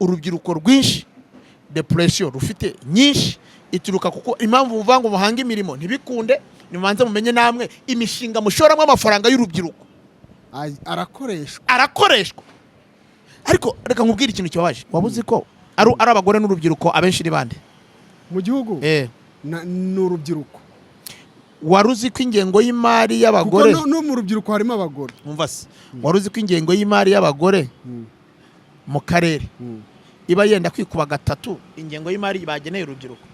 Urubyiruko rwinshi depression rufite nyinshi ituruka kuko impamvu muvuga ngo muhange imirimo ntibikunde. Nimubanze mumenye namwe imishinga mushoramo amafaranga y'urubyiruko. Arakoreshwa. Arakoreshwa. Ariko reka nkubwire ikintu kibabaje. Waba uzi ko ari abagore n'urubyiruko abenshi ni bande mu gihugu? Eh. Ni urubyiruko. Wari uzi ko ingengo y'imari Kuko y'abagore no mu rubyiruko harimo abagore. Umva se, wari uzi ko ingengo y'imari y'abagore mu karere iba yenda kwikuba gatatu ingengo y'imari bageneye urubyiruko?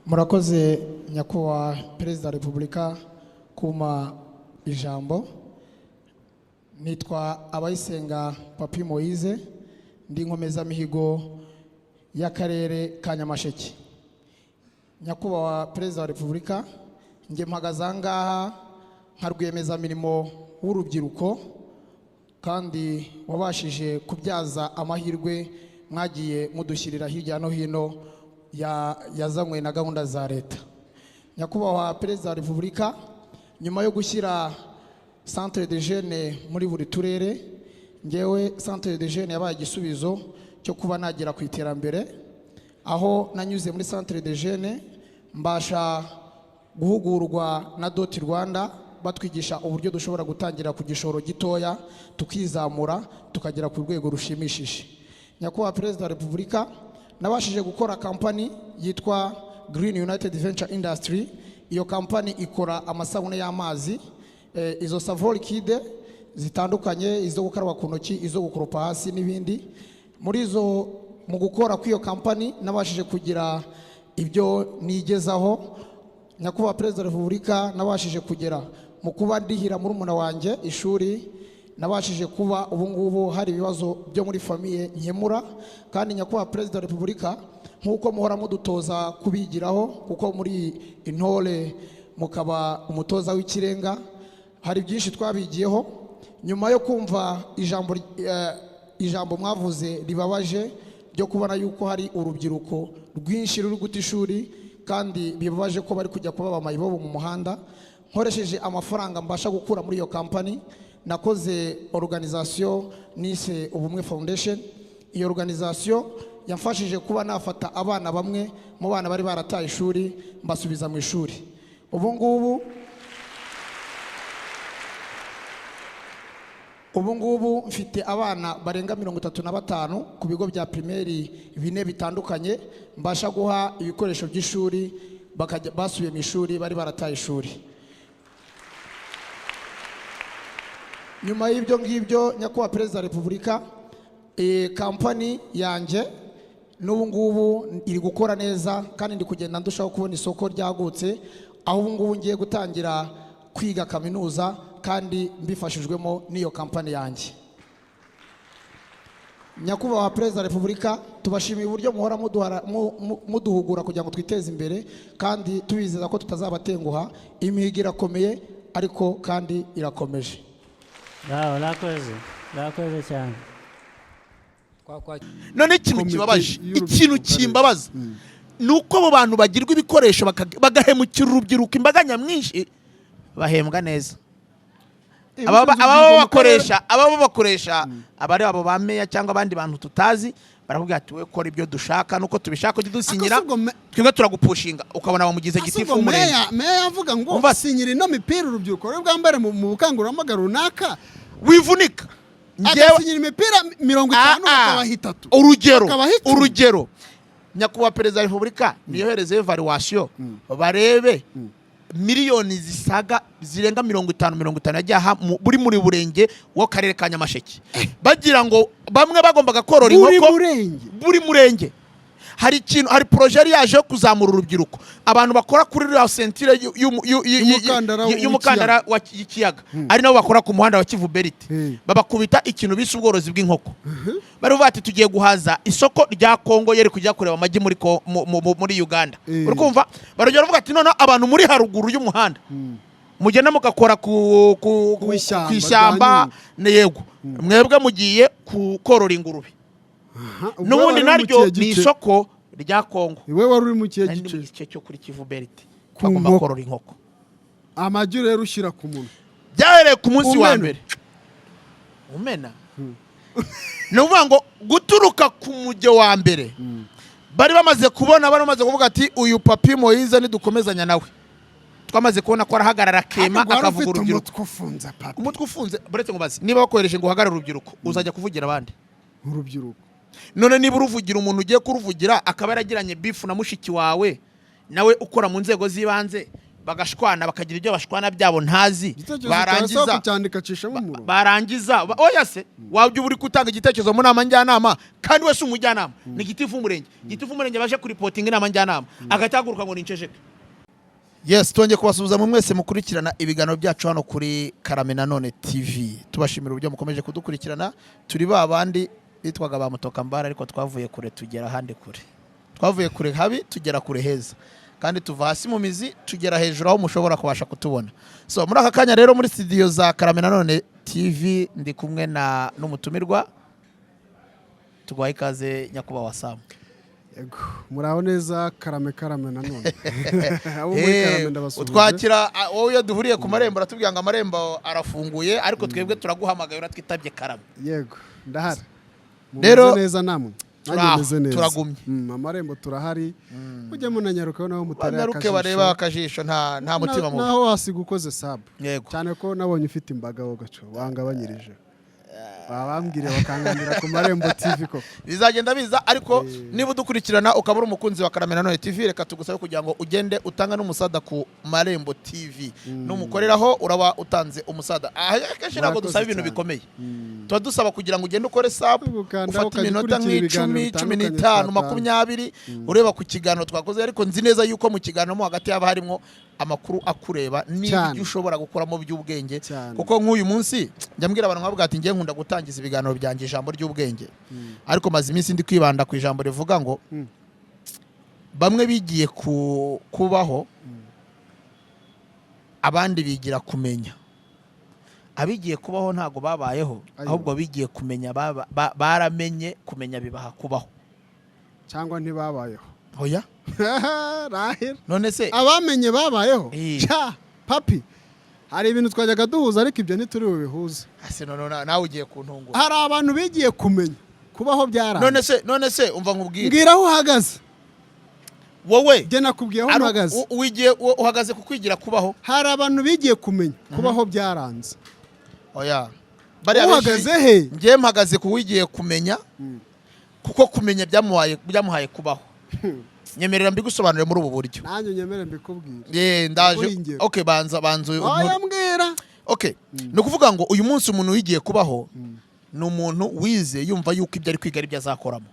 Murakoze, Nyakubahwa Perezida wa Repubulika, kumpa ijambo. Nitwa Abayisenga Papi Moise, ndi inkomezamihigo y'akarere ka Nyamasheke. Nyakubahwa Perezida wa Repubulika, njye mpagaze aha ngaha nka rwiyemezamirimo w'urubyiruko kandi wabashije kubyaza amahirwe mwagiye mudushyirira hirya no hino yazanywe na gahunda za leta. Nyakubahwa Perezida wa Repubulika, nyuma yo gushyira centre de jeunes muri buri turere, ngewe centre de jeunes yabaye igisubizo cyo kuba nagera ku iterambere, aho nanyuze muri centre de jeunes mbasha guhugurwa na DOT Rwanda, batwigisha uburyo dushobora gutangira ku gishoro gitoya tukizamura tukagera ku rwego rushimishije. Nyakubahwa Perezida wa Repubulika, nabashije gukora kampani yitwa Green United Venture Industry. Iyo kampani ikora amasabune y'amazi, izo savon liquide zitandukanye, izo gukaraba ku ntoki, izo gukoropa hasi n'ibindi. Muri izo, mu gukora kw'iyo kampani nabashije kugira ibyo nigezaho. Nyakubahwa Perezida wa Repubulika, nabashije kugera mu kuba ndihira murumuna wanjye ishuri, nabashije kuba ubu ngubu hari ibibazo byo muri famille nkemura. Kandi Nyakubahwa Perezida wa Repubulika, nk'uko muhora mudutoza kubigiraho, kuko muri intore mukaba umutoza w'ikirenga, hari byinshi twabigiyeho. Nyuma yo kumva ijambo mwavuze ribabaje ryo kubona yuko hari urubyiruko rwinshi ruri guta ishuri, kandi bibabaje ko bari kujya kuba abamayibobo mu muhanda, nkoresheje amafaranga mbasha gukura muri iyo kampani, nakoze organisation nise Ubumwe Foundation. Iyo organisation yamfashije kuba nafata abana, bamwe mu bana bari barataye ishuri, mbasubiza mu ishuri. Ubu ngubu mfite abana barenga 35 ku bigo bya primaire bine bitandukanye, mbasha guha ibikoresho by'ishuri, bakajya basubiye mu ishuri bari barataye ishuri. Nyuma y'ibyo ngibyo, Nyakubahwa Perezida wa Repubulika, kampani yanjye n'ubu ngubu iri gukora neza, kandi ndi kugenda ndushaho kubona isoko ryagutse, aho ubu ngubu ngiye gutangira kwiga kaminuza kandi mbifashijwemo n'iyo kampani yanjye. Nyakubahwa Perezida wa Repubulika, tubashimiye uburyo muhora muduhugura kugira ngo twiteze imbere, kandi tubizeza ko tutazabatenguha. Imihigo irakomeye, ariko kandi irakomeje. Bravo, urakoze, urakoze cyane. None ikintu Komite kibabaje, y'urubyiruko ikintu karere. kimbabaza ni uko abo bantu bagirwa ibikoresho bagahemukira urubyiruko, imbaga nyamwinshi, bahembwa neza. Ushinzwe Ababa urubyiruko mu karere. bakoresha abari abo ba meya cyangwa abandi bantu tutazi, barakubwira ati: "We kora ibyo dushaka nuko tubishaka, ujye udusinyira, Ako si ubwo twebwe turagupushinga." Ukabona bamugize Ase gitifu ubwo w'umurenge. Meya avuga ngo Umva se. sinyira ino mipira urubyiruko ruri bwambare mu bukangurambaga runaka. Wivunika. Njyewe Agasinyira imipira 50, Ah, ah. bakabaha itatu, Urugero, bakabaha 10. urugero, Nyakubahwa Perezida wa Repubulika niyohereze evaluation, barebe miliyoni zisaga zirenga 50, 50 yagiye aha buri muri burenge w'akarere ka Nyamasheke, bagira ngo bamwe bagombaga korora Buri inkoko. murenge? Buri murenge. Hari ikintu, hari projet yari yaje yo kuzamura urubyiruko, abantu bakora kuri ruriya ceinture Y'umukandara y'umukandara y'ikiyaga, ari nabo bakora ku muhanda wa Kivu Belt. Babakubita ikintu bise ubworozi bw'inkoko. Bari bavuga ati: "Tugiye guhaza isoko rya Kongo yari kujya kureba amagi muri muri Uganda." Uri kumva, barongera bavuga ati: "Noneho abantu muri haruguru y'umuhanda mugenda mugakora Ku ishyamba ku ishyamba rya yego, mwebwe mugiye korora ingurube." Aha, ubwo N'ubundi wari uri mu naryo kihe ni gice? isoko rya Kongo. Iwe wari uri mu kihe Nari ndi mu gice? gice cyo kuri Kivu Belt. Ku Bagomba nkoko. korora inkoko. Amagi rero ushyira ku munwa? Byahereye ku munsi wa Umena. mbere umena. Ni ukuvuga ngo guturuka ku mujyo wa mbere bari bamaze kubona, bari bamaze kuvuga ati: "Uyu Papi Moyize nidukomezanya nawe, twamaze kubona ko arahagarara akema, Ariko wari akavuga ufite urubyiruko." Umutwe ufunze, Papi. Umutwe ufunze. Buretse ngo bazi niba bakohereje ngo uhagarare urubyiruko, uzajya kuvugira abandi? Urubyiruko. None niba uruvugira, umuntu ugiye kuruvugira akaba yaragiranye beef na mushiki wawe nawe ukora mu nzego z'ibanze, bagashwana, bakagira ibyo bashwana byabo ntazi, Igitekerezo barangiza cyawe kucyandika acishamo umurongo. Barangiza oya se, wabyo uba uri gutanga igitekerezo mu nama njyanama, kandi we si umujyanama, ni gitifu w'umurenge. Gitifu w'umurenge baje kuripotinga inama njyanama, agahita ahaguruka ngo ninceceke. Yes, twongeye kubasuhuza mu mwese mukurikirana ibiganiro byacu hano kuri Karame Nanone TV, tubashimira uburyo mukomeje kudukurikirana. Turi ba bandi bitwaga ba Mutokambara, ariko twavuye kure tugera ahandi kure. Twavuye kure habi tugera kure heza, kandi tuva hasi mu mizi tugera hejuru aho mushobora kubasha kutubona. So muri aka kanya rero, muri studio za Karame Nanone TV, ndi kumwe na n'umutumirwa. Tuguhaye ikaze, nyakubahwa Samu. Yego, muraho neza. Karame, karame nanone, abo muri Karame ndabasuhuje. Utwakira wowe iyo duhuriye ku marembo uratubwira ngo amarembo arafunguye, ariko twebwe turaguhamagaye, uratwitabye. Karame. Yego, ndahari. Rero, Mumeze neza namwe? Nanjye turaho, meze neza. turagumye. Amarembo turahari, mujye munanyaruka naho mutereye Banyaruke akajisho. bareba akajisho, nta mutima mubi. Naho wasiga ukoze sub. Yego. Cyane ko nabonye ufite imbaga, wo gaco wangabanyirije, babambwire bakanganira ku Marembo TV koko. Bizagenda biza, ariko niba udukurikirana ukaba uri umukunzi wa Karame Nanone TV, reka tugusabe kugira ngo ugende utanga n'umusada ku Marembo TV. Numukoreraho uraba utanze umusada. Aha akenshi ntabwo Murakoze dusaba ibintu cyane. bikomeye, tuba dusaba kugira ngo ugende ukore sub, Ugukanda, ufate ukajya iminota ukurikira nk'icumi, ibiganiro cumi bitandukanye n'itanu, twatanze. 20, ureba ku kiganiro twakoze. Ariko nzi neza yuko mu kiganiro mo hagati haba harimo amakuru akureba n'ibyo ushobora gukuramo by'ubwenge. Cyane. Kuko nk'uyu munsi njya mbwira abantu nkavuga ati: "Ngiye nkunda gutangiza ibiganiro byanjye ijambo ry'ubwenge," ariko maze iminsi ndi kwibanda ku ijambo rivuga ngo bamwe bigiye kubaho, abandi bigira kumenya. Abigiye kubaho ntabwo babayeho, Ayo. ahubwo bigiye kumenya, baramenye, kumenya bibaha kubaho. Cyangwa ntibabayeho. Oya. Rahera. None se Abamenye babayeho. Eh. Cya Papi, hari ibintu twajyaga duhuza, ariko ibyo ntituri bubihuze. Ase none nawe ugiye kuntungura. Hari abantu bigiye kumenya, kubaho byaranze. None se umva nkubwire. Mbwira aho uhagaze. Wowe Njye nakubwiye aho mpagaze. Wigiye uhagaze ku kwigira kubaho. Hari abantu bigiye kumenya, kubaho byaranze. Oya, bariya Uhagaze benshi- he? Njyewe mpagaze ku wigiye kumenya, kuko kumenya byamuhaye kubaho. Nyemerera mbigusobanurire muri ubu buryo. Nanjye unyemere mbikubwire. Ye, ndaje. Ndaguha ingero. Okay, banza banza Oya, mbwira. Okay, ni ukuvuga ngo uyu munsi umuntu wigiye kubaho ni umuntu wize yumva yuko ibyo ari kwiga ari byo azakoramo.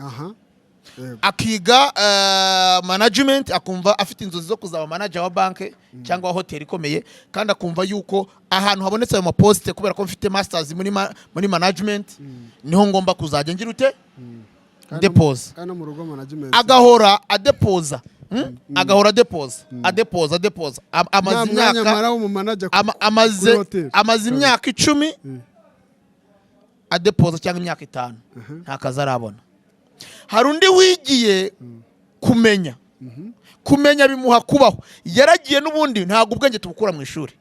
Aha, yego. Akiga management, akumva afite inzozi zo kuzaba manager wa banki cyangwa wa hoteli ikomeye, kandi akumva yuko ahantu habonetse ayo maposite, kubera ko mfite masters muri management, niho ngomba kuzajya ngira ute? Depoza. Kandi no mu rugo management. Agahora adepoza, Agahora adepoza, adepoza, adepoza. Amaze Nta mwanya imyaka amara w'umumanager amaze kuri hoteli. amaze imyaka 10 adepoza cyangwa imyaka 5, nta kazi arabona. Hari undi wigiye kumenya, kumenya bimuha kubaho. Yaragiye n'ubundi, ntabwo ubwenge tubukura mu ishuri,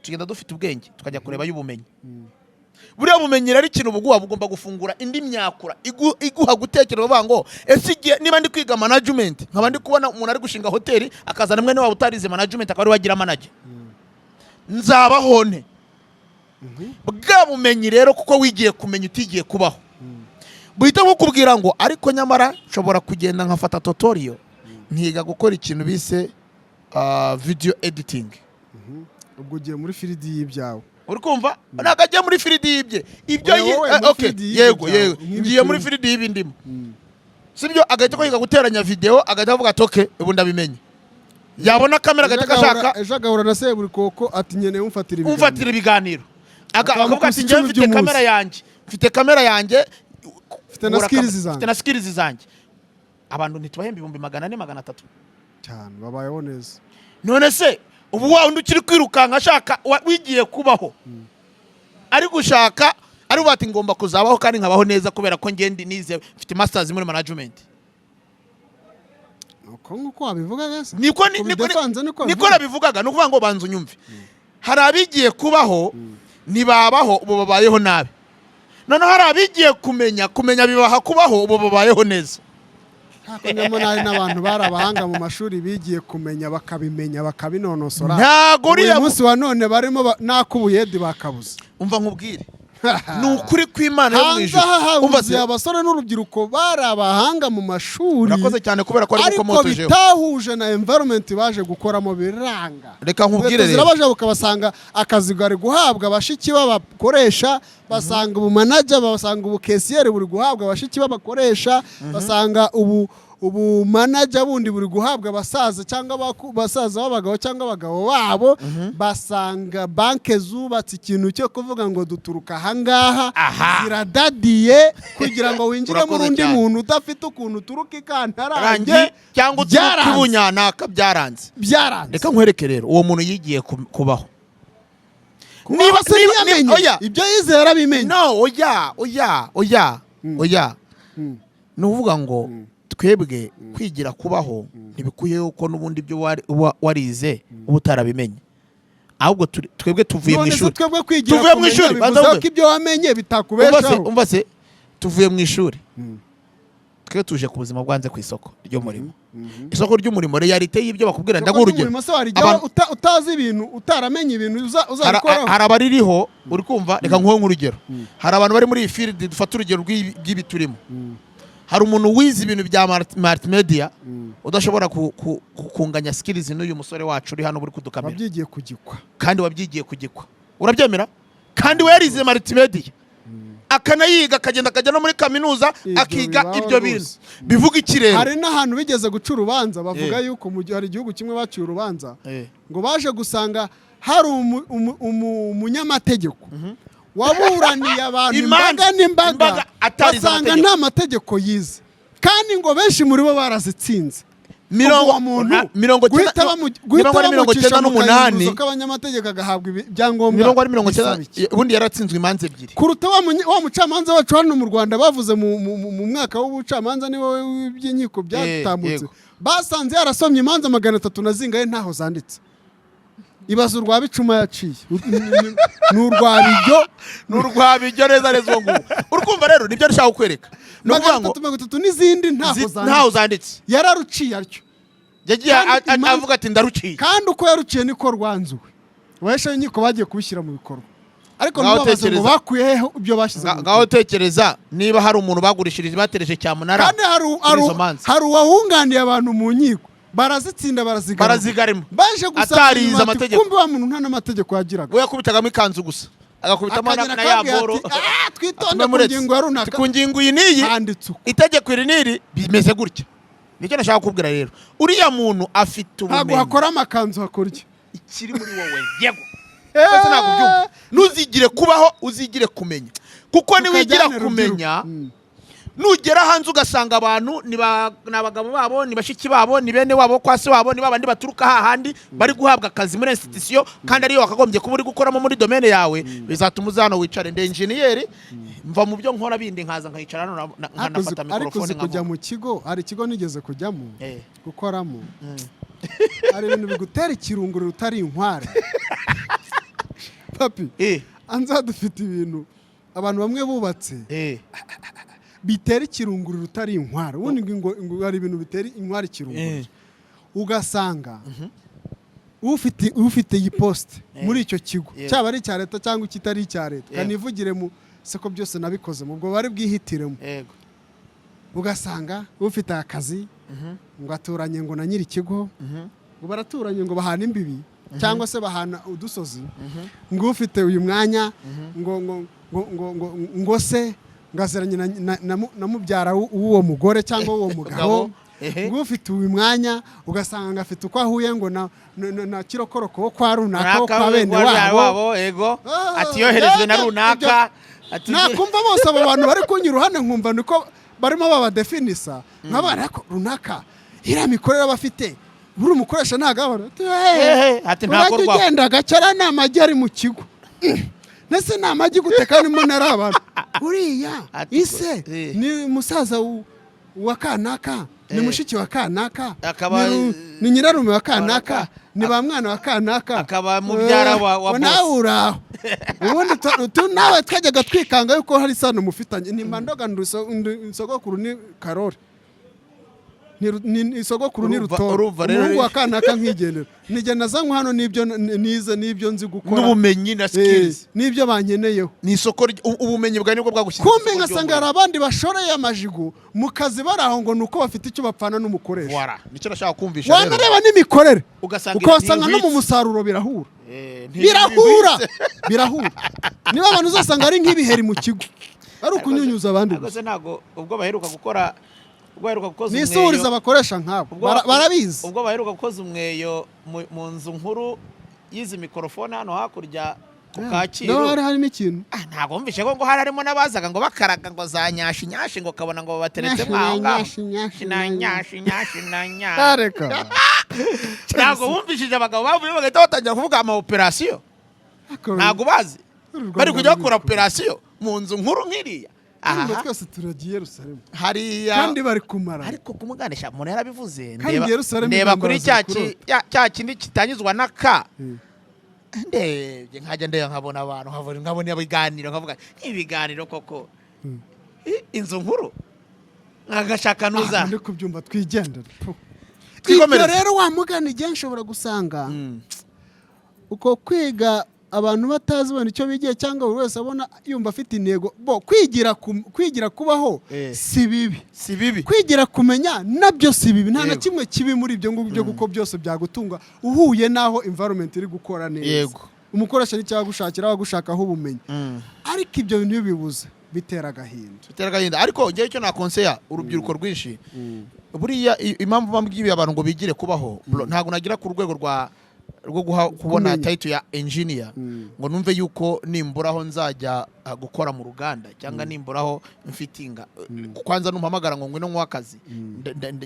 tugenda dufite ubwenge, tukajya kureba y'ubumenyi. Buriya bumenyi rero, ikintu buguha, bugomba gufungura indi myakura iguha gutekereza, uvuga ngo: "Ese igihe niba ndi kwiga management, nkaba ndi kubona umuntu ari gushinga hoteli, akazana mwene wabo utarize management akaba ari we agira manager, nzabaho nte?" Bwa bumenyi rero, kuko wigiye kumenya utigiye kubaho, buhita bukubwira ngo: "Ariko nyamara nshobora kugenda nkafata tutorial, nkiga gukora ikintu bise video editing." Ubwo ugiye muri field y'ibyawe. Uri kumva? Ntabwo agiye muri field y'ibye ibyo. Oya, wowe muri Okay, field y'ibyo yego. byawe, Yego. nk'ibi Ngiye muri turimo. field y'ibi ndimo, sibyo? Agahita kwiga guteranya video, agahita avuga ati: "Okay, ubu ndabimenye." Yabona kamera agahita agashaka. Ejo agahura na Seburikoko ati: "Nkeneye umfatira ibiganiro." Umfatira ibiganiro. Akamukubise Akavuga ati: "Njyewe 10 mfite by'umunsi. kamera yanjye, mfite kamera yanjye, Mfite na ngura skills zanjye." Mfite na skills zanjye." Abantu ntitubahemba 400,000, 300,000. Cyane, babayeho neza. None se ubu wa wundi ukiri kwirukanka ashaka wigiye kubaho, ari gushaka, ari buvuga ati: "Ngomba kuzabaho kandi nkabaho neza kubera ko ngende nize, mfite masters muri management." Uko nguko wabivugaga se? Niko Ubidefanze, niko niko wabivuga? nabivugaga. Ni ukuvuga ngo banza unyumve, hari abigiye kubaho. Ntibabaho, ubu babayeho nabi. Noneho hari abigiye kumenya, kumenya bibaha kubaho, ubu babayeho neza. Ntabwo nyamara hari n'abantu bari abahanga mu mashuri bigiye kumenya, bakabimenya, bakabinonosora. Ntago Uyu uriya munsi wa none barimo n'ak'ubuyedi bakabuze. Umva nkubwire, ni ukuri kw'Imana yo mu Hanze ijuru. aha Umva huzuye se, abasore n'urubyiruko bari abahanga mu mashuri, urakoze cyane kubera ko ari ariko gukomotojeho. bitahuje na environment baje gukoramo, biranga. Reka nkubwire Inkweto rero. zirabajabuka, basanga akazi kari guhabwa bashiki b'abakoresha, basanga ubumanager, basanga ubukesiyeri buri guhabwa bashiki b'abakoresha, basanga ubu manager bundi buri guhabwa abasaza cyangwa basaza b'abagabo cyangwa abagabo babo, basanga banke zubatse ikintu cyo kuvuga ngo duturuka ahangaha, Aha. ziradadiye kugira ngo winjiremo Urakoze urundi cyane. muntu udafite ukuntu uturuka i Kantarange Rangi cyangwa uturuka Byaranze. ibunyanaka, byaranze. Byaranze. Reka nkwereke rero, uwo muntu yigiye kubaho. Niba se ntiyamenye Oya. ibyo yize, yarabimenye. No, oya, oya, oya, oya. Ni ukuvuga ngo twebwe kwigira kubaho ntibikwiye yuko n'ubundi ibyo warize uba utarabimenye, ahubwo twebwe tuvuye mu None se ishuri. twebwe kwigira Tuvuye mu kumenya ishuri, bivuze banza ko wumve. ibyo wamenye Umva se, bitakubeshaho? Umva se, tuvuye mu ishuri, twe tuje ku buzima bwanze ku isoko ry'umurimo. Isoko ry'umurimo, réalité y'ibyo bakubwira, ndaguha urugero. Umurimo se warijyaho utazi ibintu, utaramenya ibintu uzabikoraho? Hari abaririho, uri kumva? Reka nkuhe nk'urugero. Hari abantu bari muri iyi field, dufate urugero rw'ibi turimo. Hari umuntu wize ibintu bya multimedia udashobora kunganya skills n'uyu musore wacu uri hano uri kudukamera. Wabyigiye kugikwa. Kandi wabyigiye kugikwa, urabyemera? Kandi we yarize multimedia, akanayiga, akagenda akajya no muri kaminuza, Ibyo akiga bibaho ibyo bintu. rwose. Bivuga iki rero? Hari n'ahantu bigeze guca urubanza, bavuga yuko mu gihe hari igihugu kimwe baciye urubanza, ngo baje gusanga hari umunyamategeko waburaniye abantu Imanza, imbaga n'imbaga, imbaga, atarize basanga amategeko. nta mategeko yize, kandi ngo benshi muri bo barazitsinze. Mirongo Ubwo uwo muntu 90 guhita guhita mirongo ari mirongo bamucisha icyenda mu n'umunani. kayunguruzo k'abanyamategeko agahabwa ibyangombwa Mirongo ari 90. bisaba iki? Ubundi yaratsinzwe imanza ebyiri. Kuruta wa mucamanza wacu hano mu Rwanda bavuze mu mwaka w'ubucamanza, niwe w'iby'inkiko byatambutse, basanze yarasomye imanza 300 na zingahe ntaho zanditse. Ibaza urwa bicuma yaciye, ni urwa bijyo. Ni urwabijyo neza neza uwo nguwo. Uri kumva rero, nibyo nshaka kukwereka, ni magana ukuvuga ngo 330 n'izindi ntaho ntaho zanditse. zanditse. Yararuciye atyo. Yagiye Kandi avuga ati ndaruciye. Kandi uko yaruciye niko rwanzuwe. Abahesha b'inkiko bagiye kubishyira mu bikorwa, ariko Ngaho ntibabaze ngo tekereza. bakuye hehe ibyo bashyize mu Ngaho bikorwa. tekereza niba hari umuntu bagurishirije, batereje cyamunara Kandi kuri izo manza. hari uwahunganiye abantu mu nkiko, barazitsinda, barazigarama. Barazigarima. Baje gusanga Atarize inyuma ati, amategeko. kumbe wa muntu nta n'amategeko yagiraga. We yakubitagamo ikanzu gusa, agakubitamo Akagera na ya akabwira boro. ati, "Ah, twitonde Atume ku muretse. ngingo ya runaka." Ku ngingo iyi n'iyi, Handitse uko. itegeko iri n'iri bimeze gutya. Nicyo nashaka kukubwira rero, uriya muntu afite Ntabwo ubumenyi. hakora amakanzu, hakora iki? Ikiri muri wowe, yego. Mbese ntabwo ubyumva? Ntuzigire kubaho, uzigire kumenya, kuko niwigira Tukajyane kumenya, rubyiruko. Nugera hanze ugasanga abantu ni abagabo babo, ni bashiki babo, ni bene wabo, kwa se wabo, ni babandi baturuka hahandi bari guhabwa akazi muri institution, kandi ariyo wakagombye kuba uri gukoramo muri domaine yawe, bizatuma uza hano wicare. Ndi engineer, mva mu byo nkora bindi nkaza nkayicara hano Ariko nkanafata ariko mikorofone uzi kujya nkavuga. mu kigo, hari ikigo nigeze kujyamo gukoramo, hari ibintu bigutera ikirunguriro utari inkware, papi. Anza dufite ibintu abantu bamwe bubatse bitera ikirunguriro utari inkware. Ubundi ngo hari ibintu bitera inkware ikirunguriro, ugasanga ufite iyi poste muri icyo kigo, cyaba ari icya leta cyangwa ikitari icya leta, kanivugire mu seko byose nabikoze mu ubwo bari bwihitiremo, ugasanga ufite akazi ngo aturanye ngo na nyiri ikigo, ngo baraturanye, ngo bahana imbibi cyangwa se bahana udusozi, ngo ufite uyu mwanya ngo ngo se ngo aziranye na mubyara w'uwo mugore cyangwa w'uwo mugabo, Mugabo, ehe. ngo ufite uyu mwanya ugasanga ngo afite uko ahuye ngo na kirokoroko wo kwa runaka, wo kwa bene wabo. Yego. Ah, Ati yoherejwe na runaka, ati Nakumva bose abo bantu bari kunyura iruhande, nkumva niko barimo babadefinisa nk'abana, ariko runaka iriya mikorere aba afite, buri umukoresha ntabwo abona. Ati, "Hey, Ehe, ati urajya ntakorwaho." ugenda gake, ariya ni amagi ari mu kigo. Ndetse ni amagi gute kandi mbona ari abantu uriya Ati ise ni musaza wa kanaka, ni mushiki wa kanaka, Akaba- ni nyirarume wa kanaka, ni ba mwana wa kanaka, Akaba mubyara wa nawe boss. uraho. Ubundi nawe twajyaga twikanga yuko hari isano mufitanye. Nimba ndoga sogokuru ni Karori. Ni sogokuru ni Urumva- Rutora, urumva rero umuhungu wa kanaka, nkigendera nigenda nazanywe hano n'ibyo nize n'ibyo nzi gukora N'ubumenyi na skills. N'ibyo bankeneyeho. Ni isoko ubumenyi bwawe nibwo bwagushyize ku Kumbe isoko ngasanga hari ry'umurimo. abandi bashoreye amajigo mu kazi bari aho ngo ni uko bafite icyo bapfana n'umukoresha. Voilà, nicyo nashaka kumvisha rero. Wanareba n'imikorere, Ugasanga ukabasanga no mu ntihwitse. musaruro birahura. Birahura. Birahura, niba abantu uzasanga ari nk'ibiheri mu kigo, ari ukunyunyuza abandi Ariko gusa. se ntabwo ubwo baheruka gukora, ubwo baheruka gukoza Ni isuhuriza abakoresha nk'abo. Barabizi. Ubwo baheruka gukoza umweyo mu nzu nkuru y'izi mikorofone hano hakurya ku Kacyiru. Naho hari harimo ikintu. Ah, ntabwo wumvishe ko ngo hari harimo n'abazaga ngo bakaraga ngo za nyashi nyashi, ngo kabona ngo babateretse Nyashi, mwaho ngaho. nyashi, nyashi, Na nyashi nyashi na nyashi. Areka. Ntabwo wumvishije abagabo bavuye bagahita batangira kuvuga ama operasiyo? Ntabwo bazi bari kujya bakora operasiyo mu nzu nkuru nk'iriya. Aha Aha twese turagiye Yerusalemu hariya. Kandi bari kumara. Ariko kumuganisha umuntu yarabivuze. Kandi Yerusalemu Ndeba kuri intambara cya ziri kurota. cya kindi kitanyuzwa na ka, ndebye nkajya ndeba nkabona abantu, nkabona ibiganiro, nkavuga nk'ibiganiro koko. Inzu nkuru nkagashaka nuza. Ndi kubyumva, twigendere. Puh. Twikomereze. Ibyo rero wa mugani, igihe nshobora gusanga uko kwiga abantu batazi wenda icyo bigiye, cyangwa buri wese abona yumva afite intego bo kwigira kwigira kubaho si bibi. Si bibi. Kwigira kumenya nabyo si bibi, nta na kimwe kibi muri ibyo ngibyo, kuko byose byagutunga uhuye n'aho environment iri gukora neza. Umukoresha n'icyo agushakira, agushakaho ubumenyi. Ariko ibyo bintu iyo bibuze bitera agahinda. Bitera agahinda. Ariko njyewe icyo nakonseya urubyiruko rwinshi buriya, impamvu bambwiye abantu ngo bigire kubaho, bro, ntabwo nagira ku rwego rwo guha kubona Kumenya. title ya engineer ngo numve yuko nimburaho nzajya gukora mu ruganda cyangwa nimburaho mfitinga. Kwanza numpamagara ngo ngwino nk'uwa akazi,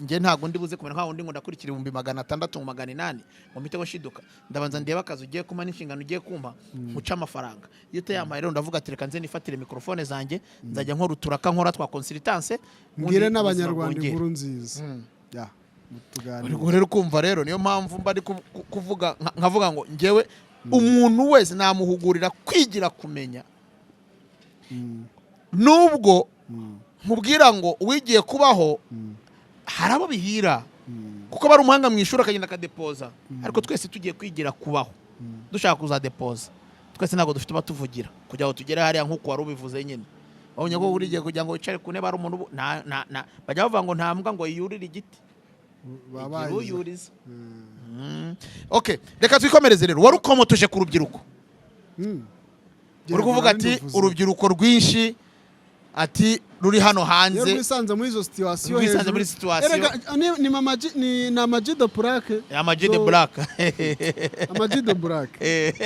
njye ntabwo ndi buze kumera nkaho undi ngo ndakurikira 600,000 ngo 800 ngo mpite nshiduka. Ndabanza ndebe akazi ugiye kumpa n'inshingano ugiye kumpa, nkuce amafaranga. Iyo utayampaye rero ndavuga ati reka nze nifatire mikorofone zanjye, nzajya nkora uturaka, nkora twa consultance, Mbwire ubundi n'Abanyarwanda ubuzima bwongere. inkuru nziza ya tuganire. Ubwo rero kumva rero niyo mpamvu mba ari kuvuga nkavuga ngo njyewe umuntu wese namuhugurira kwigira kumenya, nubwo nkubwira ngo uwigiye kubaho hari abo bihira kuko aba ari umuhanga mu ishuri akagenda akadepoza. Ariko twese tugiye kwigira kubaho dushaka kuzadepoza, twese ntabwo dufite abatuvugira kugira ngo tugere hariya nk'uko wari ubivuze nyine. Wabonye ko buri gihe kugira ngo wicare ku ntebe hari umuntu bajya bavuga ngo nta mbwa ngo yurire igiti. Babaye. Igira uyuriza. Okay, reka twikomereze rero. Wari ukomotoje ku rubyiruko, uri kuvuga ati urubyiruko rwinshi ati ruri hano Iyo hanze rwisanze muri izo situation Rwisanze hejuru. muri situation. Erega, ni mama G, ni na Ama G de Black. Ama G de Black. Ama G de Black.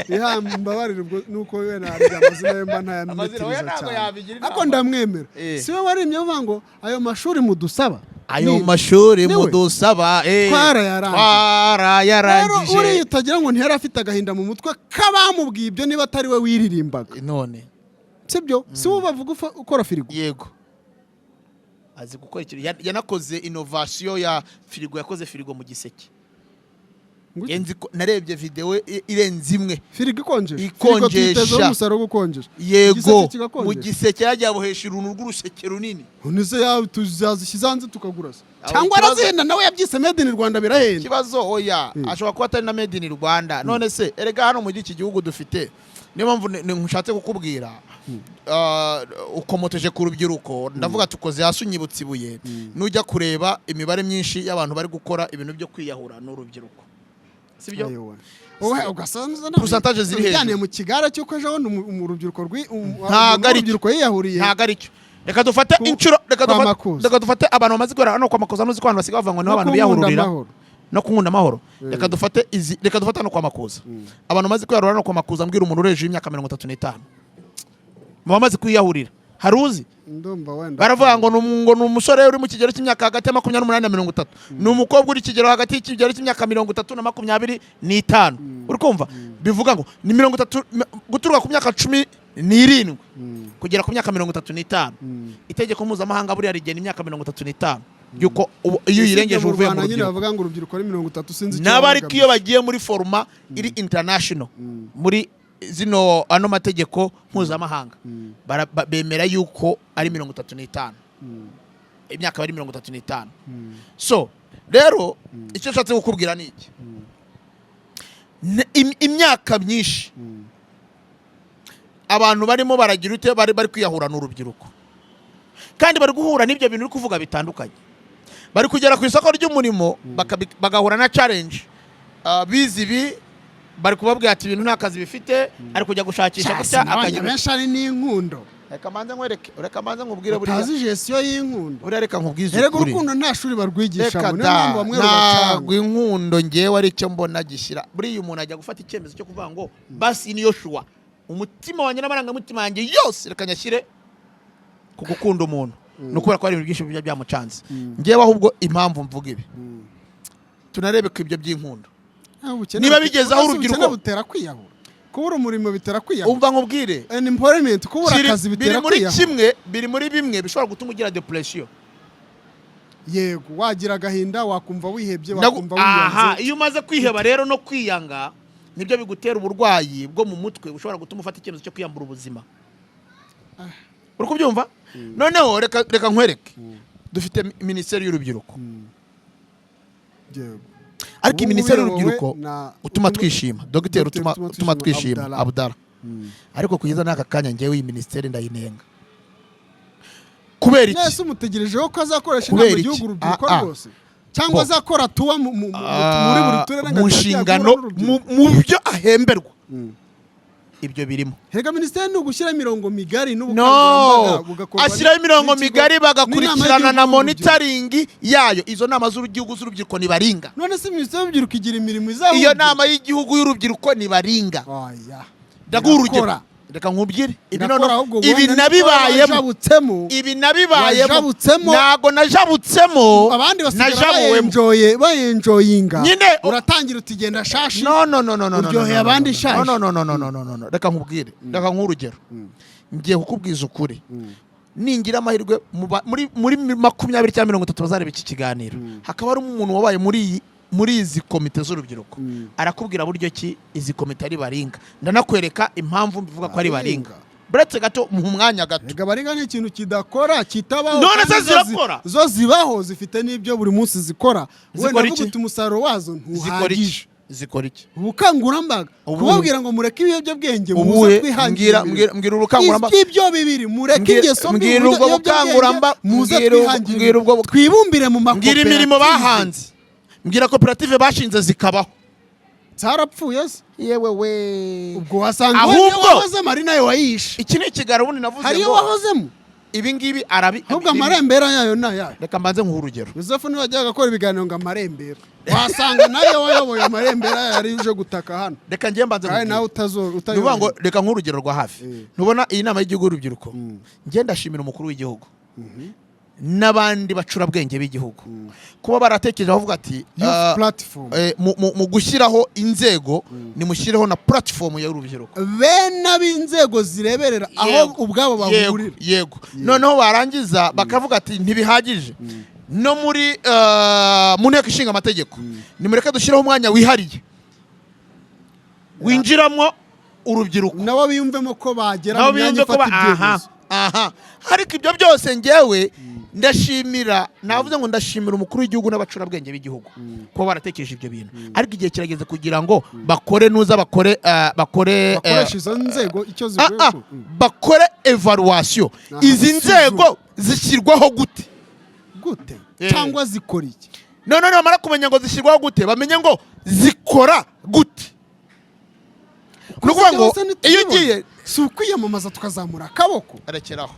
Iha mbabarire, ubwo nuko we narya amazina ye mba Amazina oya ntayamwitiriza ntabwo cyane. yabigira inama. Ariko ndamwemera. Si we warimye uvuga ngo ayo mashuri mudusaba? Ayo mashuri Niwe. mudusaba, Twarayarangije. Twarayarangije. Rero uriya utagira ngo ntiyari afite agahinda mu mutwe k'abamubwiye ibyo, niba atari we wiririmbaga. None Sibyo? Si we bavuga ukora firigo? Yego, azi gukora ikintu. Yanakoze innovation ya firigo, yakoze firigo mu giseke. Nguki? Nzi ko narebye video irenze imwe. Firigo ikonjesha. Ikonjesha. Firigo tuyitezeho umusaruro wo gukonjesha. Yego. Igiseke Mu kigakonjesha. giseke yagiye abohesha uruntu rw'uruseke runini. Nizo yawe tuzazishyize hanze tukagura se? Aho Cyangwa ikibazo- arazihenda nawe, yabyise made in Rwanda, birahenda. Ikibazo oya, ashobora kuba atari na made in Rwanda. None se erega hano muri iki gihugu dufite, niyo mpamvu nshatse kukubwira, ukomoteje ku rubyiruko, ndavuga tukoze hasi unyibutsa ibuye. Nujya kureba imibare myinshi y'abantu bari gukora ibintu byo kwiyahura ni urubyiruko, sibyo? Ayowe. Wowe ugasanza Pourcentage ziri hejuru. ujyaniye mu kigare cy'uko ejo bundi mu rubyiruko Ntabwo ari urubyiruko yiyahuriye. Ntabwo ari cyo. Reka dufate inshuro, reka kwa dufate, Makuza. reka dufate abantu bamaze guhera hano kwa Makuza. Ntuzi ko abantu basigaye bavuga ngo niho No abantu ku Nkunda biyahururira? Amahoro. No ku Nkunda Amahoro. Reka dufate izi, reka dufate hano kwa Makuza abantu bamaze kwiyahurira hano kwa Makuza. Mbwira umuntu uri hejuru y'imyaka 35 mu bamaze kwiyahurira, hari uzi? Ndumva wenda Baravuga ngo ni umusore uri mu kigero cy'imyaka hagati ya 28 na 30, ni umukobwa uri kigero hagati y'ikigero cy'imyaka 30 na 25. Uri kumva, bivuga ngo ni 30 guturuka ku myaka 17 kugera ku myaka 35. Itegeko mpuzamahanga buriya rigena imyaka 35 yuko iyo uyirengeje Usibye uvuye mu Rwanda nyine rubyiruko. bavuga ngo urubyiruko ari 30, sinzi icyo N'abo baba ariko iyo bagamije. bagiye muri format iri international muri Zino ano mategeko mpuzamahanga bemera yuko ari 35, imyaka bari 35. So rero icyo nshatse kukubwira ni iki: imyaka myinshi abantu barimo baragira ute, bari kwiyahura n'urubyiruko, kandi bari guhura n'ibyo bintu uri kuvuga bitandukanye. Bari kugera ku isoko ry'umurimo bagahura na challenge. Bize ibi, bari kubabwira ati ibintu nta kazi bifite, ari kujya gushakisha gutya Abanya akagira. benshi ari n'inkundo. Reka manze nkwereke, reka manze nkubwire buriya. Utazi gestion y'inkundo. Buriya reka nkubwize Erega ukuri. urukundo nta shuri barwigishamo. Reka Niyo da. mpamvu bamwe Ntabwo rubacanga. inkundo ngewe ari cyo mbona gishyira. Buriya umuntu ajya gufata icyemezo cyo kuvuga ngo basi niyo shuwa, umutima wanjye n'amarangamutima yanjye yose reka nyashyire ku gukunda umuntu, ni ukubera ko hari ibintu byinshi bijya byamucanze. Ngewe ahubwo impamvu mvuga ibi, tunarebe ku ibyo by'inkundo. Niba bigeze aho Ubukene urubyiruko- butera kwiyahura, kubura umurimo bitera kwiyahura. Umva nkubwire. Unemployment, kubura akazi Biri bitera muri kwiyahura. kimwe, biri muri bimwe bishobora gutuma ugira depression. Yego, wagira agahinda, wakumva wihebye, wakumva Aha, wiyanze. iyo umaze kwiheba rero no kwiyanga, nibyo bigutera uburwayi bwo mu mutwe bushobora gutuma ufata icyemezo cyo kwiyambura ubuzima. Uri kubyumva? Noneho reka nkwereke, dufite minisiteri y'urubyiruko. Yego. Ariko Ubu minisiteri ngubu y'urubyiruko uyobowe na utuma twishima, dogiteri Dr. utuma utuma twishima Abdallah. Abdallah. Ariko kugeza n'aka kanya ngewe iyi minisiteri ndayinenga. Kubera iki? Nese umutegerejeho ko azakoresha Kubera inama iki? y'igihugu urubyiruko Ah, ah. rwose, cyangwa Bo. azakora tuwa muri buri turere ngo Mu ajye ajya nshingano guhura n'urubyiruko? mu byo ahemberwa ibyo birimo. Herega minisiteri ni ugushyiraho imirongo migari n'ubukangurambaga No, bugakorwa ashyiraho imirongo n'ikigo- migari, bagakurikirana n'inama na y'igihugu y'urubyiruko. monitoring yayo. Izo nama z'igihugu z'urubyiruko ni baringa. None se minisiteri y'urubyiruko igira imirimo izahura? Iyo nama y'igihugu y'urubyiruko ni baringa. Oya. Ndaguha urugero. Irakora. Reka nkubwire ibi. Irakora, Noneho ahubwo ibi wenda niko nabibayemo. wajabutsemo. Ibi nabibayemo. Wajabutsemo. Ntago najabutsemo, Abandi basigara najabuwemo. bayenjoye, bayenjoyinga. Nyine Uratangira uti genda shashi. No, no, no, no, no, no. Uryoheye No, no, abandi no, shashi. No, no, no, no, no, no, no, no. Reka nkubwire, reka nkuhe urugero. Ngiye kukubwiza ukuri, ningira amahirwe muri 20 cyangwa 30 bazareba iki kiganiro, hakaba harimo umuntu wabaye muri izi komite z'urubyiruko, arakubwira buryo ki izi komite ari baringa. Ndanakwereka impamvu mbivuga ko ari baringa. Buretse gato, mu mwanya gato. Rega baringa ni ikintu kidakora, kitabaho. None se Kandi zirakora? Zo zibaho, zifite n'ibyo buri munsi zikora. Zikora Wenda iki? avuga uti umusaruro wazo Zikora iki? ntuhagije. Zikora iki? Ubukangurambaga, Ubuhe? kubabwira ngo mureke ibiyobyabwenge, muze Ubuhe? twihangire Mbwira. imirimo. Mbwira ubukangurambaga. Ibyo bibiri, mureke ingeso mbi, Mbwira ubwo ibiyobyabwenge, muze twihangire mbwira imirimo. ubwo Twibumbire mu Mbwira imirimo makoperative. bahanze, mbwira koperative bashinze zikabaho. Zarapfuye se? Yewe we! Ubwo wasanga Ahubwo- wenda wahozemo ari nayo wayishe. Iki ni ikiganiro ubundi navuze Hariyo ngo wahozemo. ibi ngibi arabi Ahubwo amarembera yayo ni ayayo? Reka mbanze nkuhe urugero. Yosefu niwe wajyaga akora ibiganiro ngo amarembera, wasanga nayo wayoboye amarembera yayo ari uje gutaka hano. Reka ngiye mbanze Kandi nawe nkubwire. utazo Ni ukuvuga ngo utayoboye. reka nkuhe urugero rwa hafi. Ntubona iyi nama y'igihugu y'urubyiruko? Njye ndashimira umukuru w'igihugu n'abandi bacurabwenge b'igihugu kuba baratekereje bavuga ati Youth platform. Mu gushyiraho inzego, nimushyireho na platform y'urubyiruko. Bene ab'inzego zireberera aho ubwabo bahurira. Yego, noneho barangiza bakavuga ati ntibihagije, no muri mu nteko ishinga amategeko nimureke dushyireho umwanya wihariye winjiramo urubyiruko. Nabo biyumvemo ko bagera Nabo mu myanya biyumve ko ifata aha ibyemezo. Aha, ariko ibyo byose ngewe ndashimira, navuze ngo ndashimira umukuru w'igihugu n'abacurabwenge b'igihugu kuba baratekereje ibyo bintu, ariko igihe kirageze kugira ngo bakore nuza bakore Bakoresha izo nzego icyo zivuye bakore evaluation. Izi Isuzuma. nzego zishyirwaho gute? Gute cyangwa zikora iki? None bamara kumenya ngo zishyirwaho gute, bamenye ngo zikora gute. Ni ukuvuga ngo Byose iyo ntitubibona. ugiye Si ukwiyamamaza tukazamura akaboko rekeraho.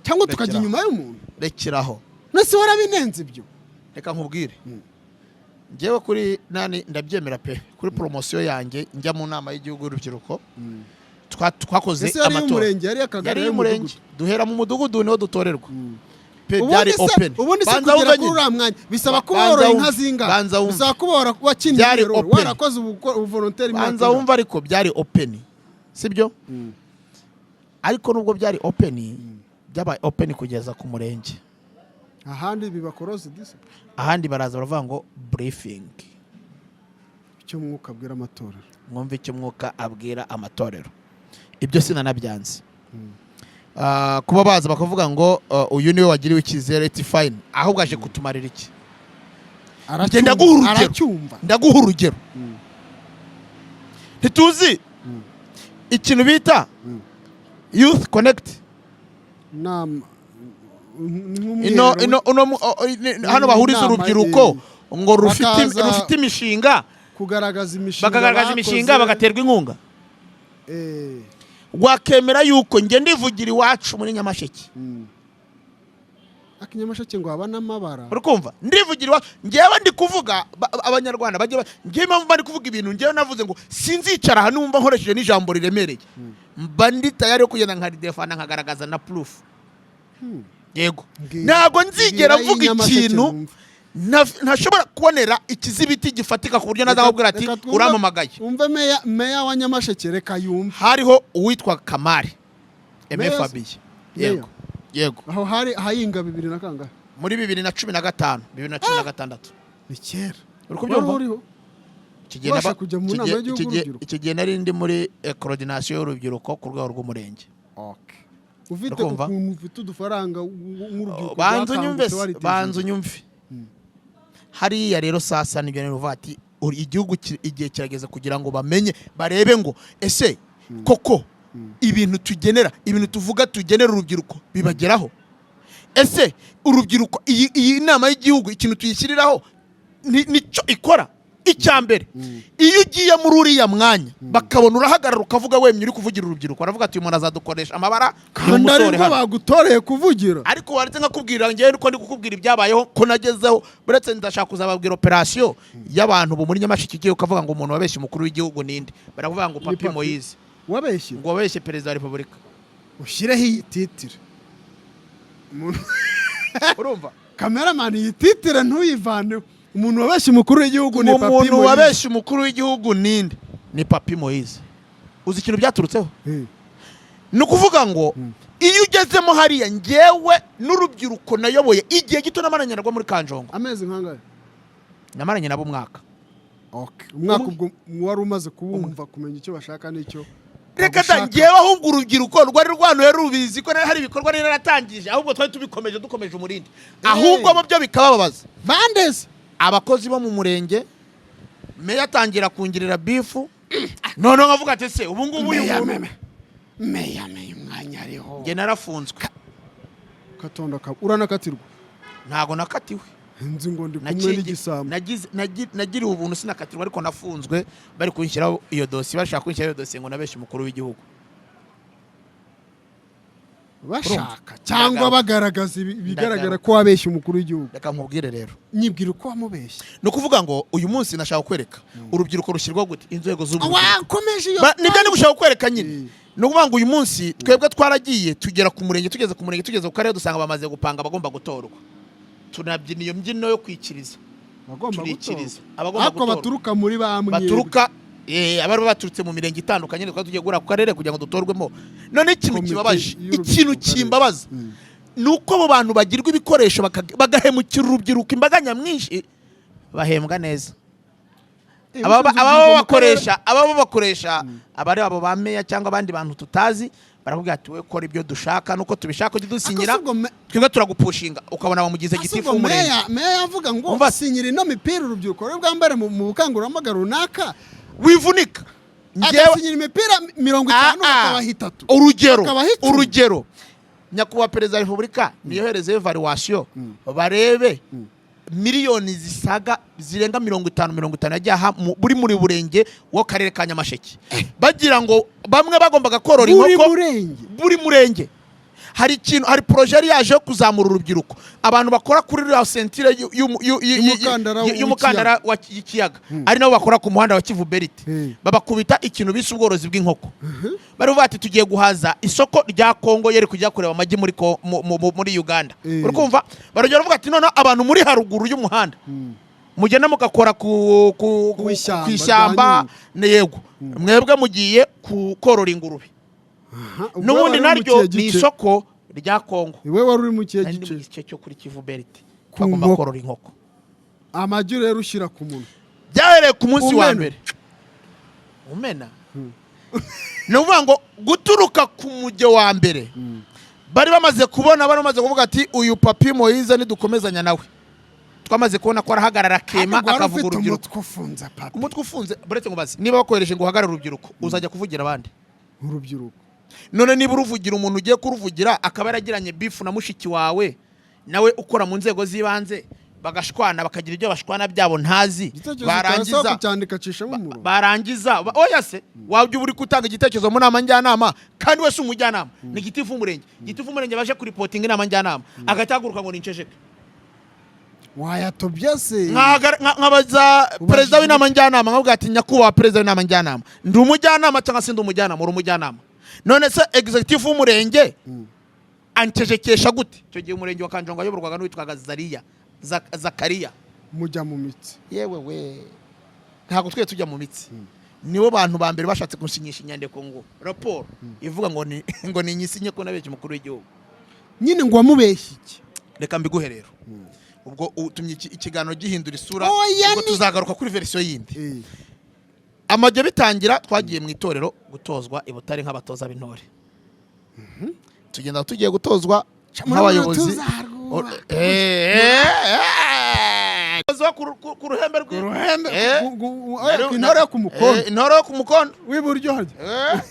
cyangwa tukajya Rekeraho. inyuma y'umuntu? Rekeraho. Nese warabinenze ibyo? Reka nkubwire, ngewe kuri nani ndabyemera pe. Kuri poromosiyo yanjye njya mu nama y'igihugu y'urubyiruko, twakoze Ese yari amatora. iy'umurenge, yari iy'akagari, Yari yari iy'umurenge. iy'umudugudu? Duhera mu mudugudu, niho dutorerwa pe. Ubundi Byari se open. ubundi se Banza kugera wumve kuri nyine. uriya mwanya bisaba kuba Banza woroye inka wumve. zingahe? Banza wumve. Bisaba kuba wakinnye Byari role, open. warakoze ubuvolonteri imyaka Banza ingahe? wumva, ariko byari open, sibyo? Ariko nubwo byari open, byabaye open kugeza ku murenge. Ahandi biba closed se? Ahandi baraza baravuga ngo briefing. Icyo Mwuka abwira amatorero. Mwumve icyo Mwuka abwira amatorero. Ibyo sinanabyanze. Kuba baza bakavuga ngo uyu niwe wagiriwe icyizere, it's fine. Ahubwo aje kutumarira iki? Aracyumva. Ndaguha urugero. Aracyumva. Ndaguha urugero. Ntituzi ikintu bita Youth Connect? Nama Ino ino uno hano bahuriza Inama, urubyiruko ngo rufite Bakaza rufite imishinga, kugaragaza imishinga bakagaragaza bakoze. imishinga, bagaterwa inkunga. Wakemera yuko njye ndivugira iwacu muri Nyamasheke? Akinyamasheke ngo haba n'amabara. Uri kumva, ndivugira iwacu, njyewe ndi kuvuga Abanyarwanda bajye njyewe impamvu bari kuvuga ibintu, njyewe navuze ngo sinzicara aha numva nkoresheje n'ijambo riremereye, mba ndi tayari yo kugenda nkaridefana, nkagaragaza na proof. Yego. Ntabwo nzigera Mbwira mvuga y'Inyamasheke ikintu numve. ntashobora kubonera ikizibiti gifatika ku buryo nazamubwira ati Reka urampamagaye. Wumve meya wa Nyamasheke, reka yumve. Hariho uwitwa Kamari Aime Meya se? Fabien. Meya. Yego. Aho hari hayinga bibiri na kangahe? Muri 2015, 2016. Ni kera. Uri kubyumva? Wari uriho? Icyo gihe Ubasha kujya mu nama y'igihugu y'urubyiruko? Icyo gihe nari ndi muri coordination y'urubyiruko ku rwego rw'umurenge. Ufite Urakumva? ukuntu ufite udufaranga nk'urubyiruko Banza unyumve rwakangutse, se, wariteje banza imbere. unyumve. Hariya rero sasa nibyo rero uvuga ati igihugu igihe kirageze kugira ngo bamenye, barebe ngo ese koko ibintu tugenera, ibintu tuvuga tugenera urubyiruko bibageraho? Ese urubyiruko, iyi nama y'igihugu, ikintu tuyishyiriraho nicyo ikora? Icya mbere, iyo ugiye muri uriya mwanya bakabona urahagarara ukavuga wemye, uri kuvugira urubyiruko, baravuga ati uyu muntu azadukoresha amabara. Kandi umusore aribwo hano. bagutoreye kuvugira. Ariko waretse nkakubwira ngewe ko ndi kukubwira ibyabayeho, ko nagezeho. Uretse ndashaka kuzababwira operasiyo y'abantu bo muri Nyamasheke igiye, ukavuga ngo umuntu wabeshye umukuru w'igihugu ninde? Baravuga ngo Papi Papi. Moyize. Wabeshye? Ngo wabeshye perezida wa repubulika. Ushyireho iyi titre. Urumva? Cameraman, iyi titre ntuyivaneho: umuntu wabeshye umukuru w'igihugu ni Ngo Papi umuntu Moise. wabeshye umukuru w'igihugu ninde? Ni Papi Moyize. Uzi ikintu byaturutseho? Ni ukuvuga ngo iyo ugezemo hariya, ngewe n'urubyiruko nayoboye igihe gito namaranye narwo muri Kanjongo. Amezi nkangahe? Namaranye nabo umwaka. Okay. Umwaka, ubwo wari umaze kubumva, kumenya icyo bashaka n'icyo Reka da. bagushaka. Ngewe ahubwo urubyiruko rwari rwanuye rubizi ko hari ibikorwa nari naratangije, ahubwo twari tubikomeje, dukomeje umurindi, ahubwo bo byo bikabababaza. Bandeze? Abakozi bo mu murenge, meya atangira kungirira beef, noneho nkavuga ati se ubu ngubu uyu Meya, muntu meya, umwanya ariho. Njye narafunzwe. Katonda ka uranakatirwa? Ntago nakatiwe. Nzi ngo ndi kumwe n'igisambo. Nagiriwe ubuntu, sinakatirwa, ariko nafunzwe bari kunshyiraho iyo dosiye, bashaka kunshyiraho iyo dosiye ngo nabeshye umukuru w'igihugu. Bashaka cyangwa Ndagaruka. bagaragaza ibigaragara Ndagaruka. ko wabeshye umukuru w'igihugu. Reka nkubwire rero. Nyibwira uko wamubeshye. Ni ukuvuga ngo uyu munsi nashaka kwereka urubyiruko rushyirwa gute, inzego z'urubyiruko. Wakomeje iyo. Nibyo ndi gushaka kwereka nyine. Ni ukuvuga ngo uyu munsi twebwe twaragiye tugera ku murenge, tugeze ku murenge, tugeze ku karere, dusanga bamaze gupanga abagomba gutorwa, tunabyina iyo mbyino yo kwikiriza. Bagomba Turikiriza. gutorwa. Abagomba Ariko gutorwa. baturuka muri bamwe. Baturuka abari baturutse mu mirenge itandukanye, twari tugiye guhura ku karere kugira ngo dutorwemo. None ikintu Komite kibabaje, y'urubyiruko ikintu ku karere. kimbabaza ni uko abo bantu bagirwa ibikoresho bagahemukira urubyiruko, imbaga nyamwinshi bahembwa neza. Ushinzwe Ababa urubyiruko mu karere- bakoresha, ababa bakoresha, abari abo ba meya cyangwa abandi bantu tutazi, barakubwira ati we kora ibyo dushaka nuko tubishaka, ujye udusinyira, Ako si ubwo twebwe turagupushinga, ukabona bamugize Ase gitifu ubwo w'umurenge. Meya yavuga ngo Umva. sinyira ino mipira urubyiruko ruri bwambare mu bukangurambaga runaka. Wivunika. Njyewe Agasinyira imipira 50, Ah, ah. bakabaha itatu, Urugero, bakabaha 10. urugero, nyakubahwa perezida wa repubulika niyohereze evaluation, barebe miliyoni zisaga zirenga 50, 50 yagiye aha buri muri burenge w'akarere ka Nyamasheke, bagira ngo bamwe bagombaga korora Buri inkoko. murenge? Buri murenge. Hari ikintu, hari projet yari yaje yo kuzamura urubyiruko, abantu bakora kuri ruriya ceinture Y'umukandara y'umukandara y'ikiyaga, ari nabo bakora ku muhanda wa Kivu Belt. Babakubita ikintu bise ubworozi bw'inkoko. Bari bavuga ati tugiye guhaza isoko rya Kongo, yeri kujya kureba amagi muri muri Uganda. Uri kumva, barongera baravuga ati noneho abantu muri haruguru y'umuhanda mugenda mugakora Ku ishyamba ku ishyamba, yego, mwebwe mugiye korora ingurube. Aha, ubwo N'ubundi wari uri mu naryo kihe ni gice? isoko rya Kongo. Iwe wari uri mu kihe Nari ndi mu gice? gice cyo kuri Kivu Belt. Ku Bagomba nkoko. korora inkoko. Amagi rero ushyira ku munwa. Byahereye ku munsi wa Umena. mbere umena. Ni ukuvuga ngo guturuka ku mujyo wa mbere bari bamaze kubona, bari bamaze kuvuga ati: "Uyu Papi Moyize nidukomezanya nawe, twamaze kubona ko arahagarara akema, Ariko wari akavuga ufite urubyiruko." Umutwe ufunze, Papi. Umutwe ufunze. Buretse ngo bazi, niba bakohereje ngo uhagarare urubyiruko, uzajya kuvugira abandi? Urubyiruko. None niba uruvugira, umuntu ugiye kuruvugira akaba yaragiranye beef na mushiki wawe, nawe ukora mu nzego z'ibanze, bagashwana, bakagira ibyo bashwana byabo ntazi, Igitekerezo barangiza cyawe kucyandika, acishamo umurongo. Barangiza oya se, wabyo uba uri gutanga igitekerezo mu nama njyanama, kandi wese umujyanama ni gitifu w'umurenge. Gitifu w'umurenge baje kuripotinga inama njyanama, agahita ahaguruka ngo ninceceke. Wayatobye se? Nkabaza perezida w'inama njyanama, nkavuga ati: "Nyakubahwa perezida w'inama njyanama, ndi umujyanama cyangwa se ndi umujyanama?" Uri umujyanama. None se executive w'umurenge ancecekesha gute? Icyo gihe umurenge wa Kanjongo wayoborwaga n'uwitwaga Zariya, Zakariya. Mujya mu mitsi. Yewe we, ntabwo twe tujya mu mitsi. Nibo bantu ba mbere bashatse kunsinyisha inyandiko, ngo raporo ivuga ngo ni nyisinye ko nabeshye umukuru w'igihugu. Nyine ngo wamubeshye iki? Reka mbiguhe rero. Ubwo utumye ikiganiro gihindura isura. Oya, Ubwo tuzagaruka kuri version yindi. Amajyo bitangira, twagiye mu itorero gutozwa i Butare nk'abatoza b'intore. Tugenda tugiye gutozwa nk'abayobozi. Tuzarwubaka. Tozwa ku ruhembe Uruhembe. Intore yo ku mukondo. Intore yo ku mukondo W'iburyo harya.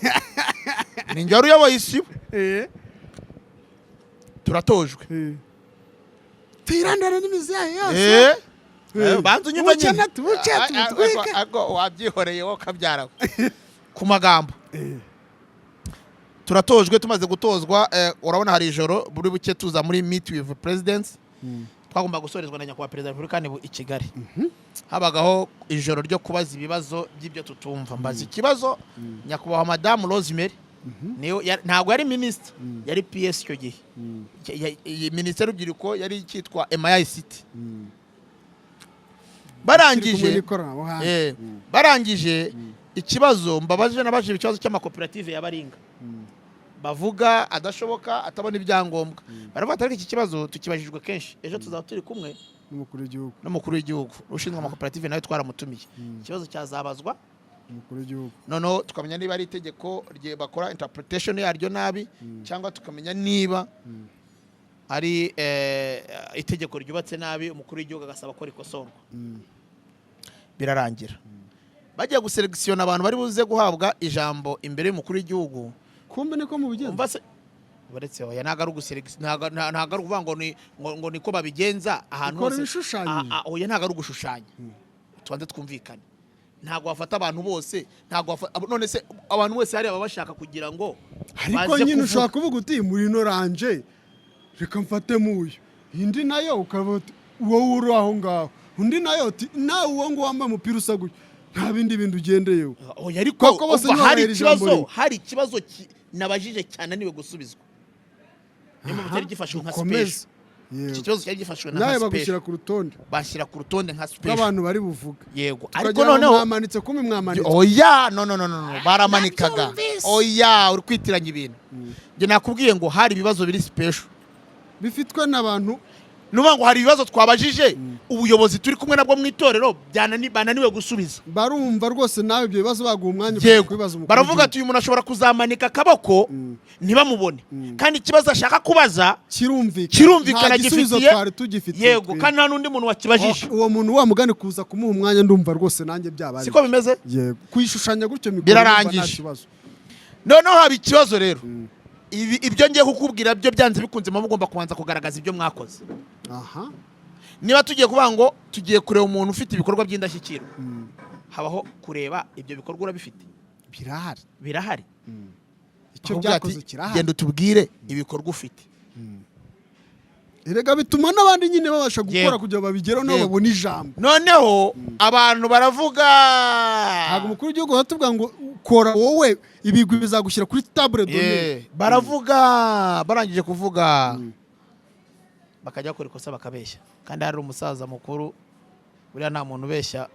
Ni njye wari uyoboye isibo. Turatojwe. Tuyirandane n'imizi yayo yose. Banza unyumve Buke nyine. na buke tubutwike. Ariko wabyihoreye wowe ukabyara ku magambo. Turatojwe. Tumaze gutozwa, urabona hari ijoro buri buke tuza muri meet with presidents. Twagomba gusorezwa na nyakubahwa perezida wa repubulika ni i Kigali. Habagaho ijoro ryo kubaza ibibazo by'ibyo tutumva. Mbaza ikibazo nyakubahwa madamu Rosemary. Niyo ntabwo yari minisitiri, yari PS icyo gihe. Iyi minisiteri y'urubyiruko yari icyitwa MICT. Barangije Turi kumwe n'ikoranabuhanga. Barangije ikibazo mbabajije, nabajije ikibazo cy'amakoperative ya Baringa bavuga adashoboka, atabona ibyangombwa. Baravuga ati: "Ariko iki kibazo tukibajijwe kenshi, ejo tuzaba turi kumwe N'umukuru w'igihugu. n'umukuru w'igihugu ushinzwe amakoperative, nawe twaramutumiye, ikibazo cyazabazwa Umukuru w'igihugu." Noneho tukamenya niba ari itegeko rye bakora interpretation yaryo nabi, cyangwa tukamenya niba ari itegeko ryubatse nabi, umukuru w'igihugu agasaba ko rikosorwa. Birarangira bagiye guselectiona abantu bari buze guhabwa ijambo imbere y'umukuru w'igihugu. Kumbe niko mubigenza. Umva se, uretse oya, ntabwo ari uguselectiona, ntabwo ari ukuvuga ngo ni ngo niko babigenza ahantu Ukora hose. ibishushanyije. Oya, ntabwo ari ugushushanya, tubanze twumvikane. Ntabwo wafata abantu bose, ntabwo none se abantu bose hari ababa bashaka kugira ngo Ariko baze nyine kuvuga. Ushobora kuvuga uti: "Muri ino ranje reka mfatemo uyu." Indi nayo ukaba uti: "Wowe uri aho ngaho." Undi nayo uti: "Nawe uwo nguwo wambaye umupira usa gutya." Nta bindi bintu ugendeyeho. Oya, ariko Kuko bose umva, hari ntibabahera ijambo ikibazo rimwe. Hari ikibazo nabajije cyananiwe gusubizwa, niyo mpamvu cyari gifashwe nka Dukomeze. special. Yego. Iki kibazo cyari gifashwe Nawe nka bagushyira special. ku rutonde Bashyira ku rutonde nka special rw'abantu bari buvuge. Yego, ariko Tukagira ngo noneho mwamanitse, kumwe mwamanitse. Oya, no, no, no, no, no, baramanikaga. Oya, uri kwitiranya ibintu. Njye nakubwiye ngo hari ibibazo biri special bifitwe n'abantu. Ni ukuvuga ngo hari ibibazo twabajije ubuyobozi turi kumwe nabwo mu itorero, bananiwe gusubiza. Barumva rwose nawe ibyo bibazo baguha umwanya ukajya Yego. kubibaza umukuru Baravuga w'igihugu. ati: "Uyu muntu ashobora kuzamanika akaboko ntibamubone, kandi ikibazo ashaka kubaza Kirumvikana. kirumvikana, Nta gisubizo gifitiye twari tugifitiye Yego, twebwe. kandi nta n'undi muntu wakibajije." Uwo muntu wa mugani kuza kumuha umwanya, ndumva rwose nanjye byaba ari Siko bimeze? Yego, kuyishushanya gutyo mikoro Birarangije. ndumva nta kibazo. Noneho haba ikibazo rero. Ibi ibyo ngiye kukubwira byo, byanze bikunze muba mugomba kubanza kugaragaza ibyo mwakoze. Niba tugiye kuvuga ngo tugiye kureba umuntu ufite ibikorwa by'indashyikirwa, habaho kureba ibyo bikorwa urabifite. Birahari. Birahari. Icyo Bakubwira ati, byakoze kirahari. "Genda utubwire ibikorwa ufite." Erega bituma n'abandi nyine babasha gukora kugira ngo babigereho nabo, babone ijambo. Noneho abantu baravuga. Ntabwo umukuru w'igihugu baratubwira ngo kora wowe, ibigwi bizagushyira kuri table d'honneur. Baravuga, barangije kuvuga bakajya bakora ikosa, bakabeshya, kandi hari umusaza mukuru, buriya nta muntu ubeshya.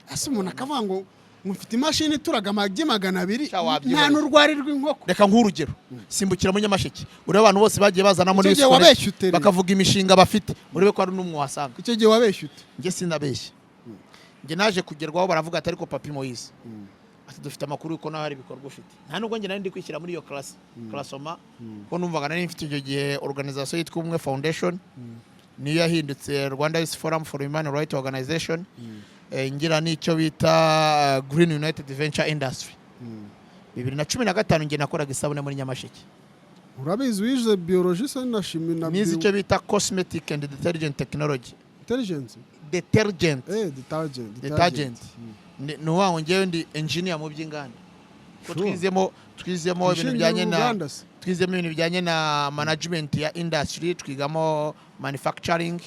Ese umuntu akavuga ngo mufite imashini ituraga amagi 200, Sha, wabyiboneye. nta n'urwari rw'inkoko? Reka nk'urugero, simbukira mu Nyamasheke, urebe abantu bose bagiye bazana muri Icyo gihe Youth Connect, wabeshye ute rero? bakavuga imishinga bafite, urebe ko hari n'umwe wasanga. Icyo gihe wabeshye ute? Njye sinabeshya. Njye naje kugerwaho, baravuga ati: "Ariko Papi Moise," ati, "dufite amakuru yuko nawe hari ibikorwa ufite." Nta nubwo njye nari ndi kwishyira muri iyo class classement, ko numvaga nari mfite icyo gihe organisation yitwa Ubumwe Foundation, niyo yahindutse Rwanda Youth Forum for Human Rights Organization. Ngira n'icyo bita Green United Venture Industry. 2015 njye nakoraga isabune muri Nyamasheke. Urabizi, wize biologie se na chimie na Nize icyo bita cosmetic and detergent technology. Intelligence? Detergent. Detergent. Detergent. Ni ukuvuga ngo njyewe ndi engineer mu by'inganda ko twizemo ibintu Ishingiye bijyanye na uruganda se? Twizemo ibintu bijyanye na management ya industry, twigamo manufacturing,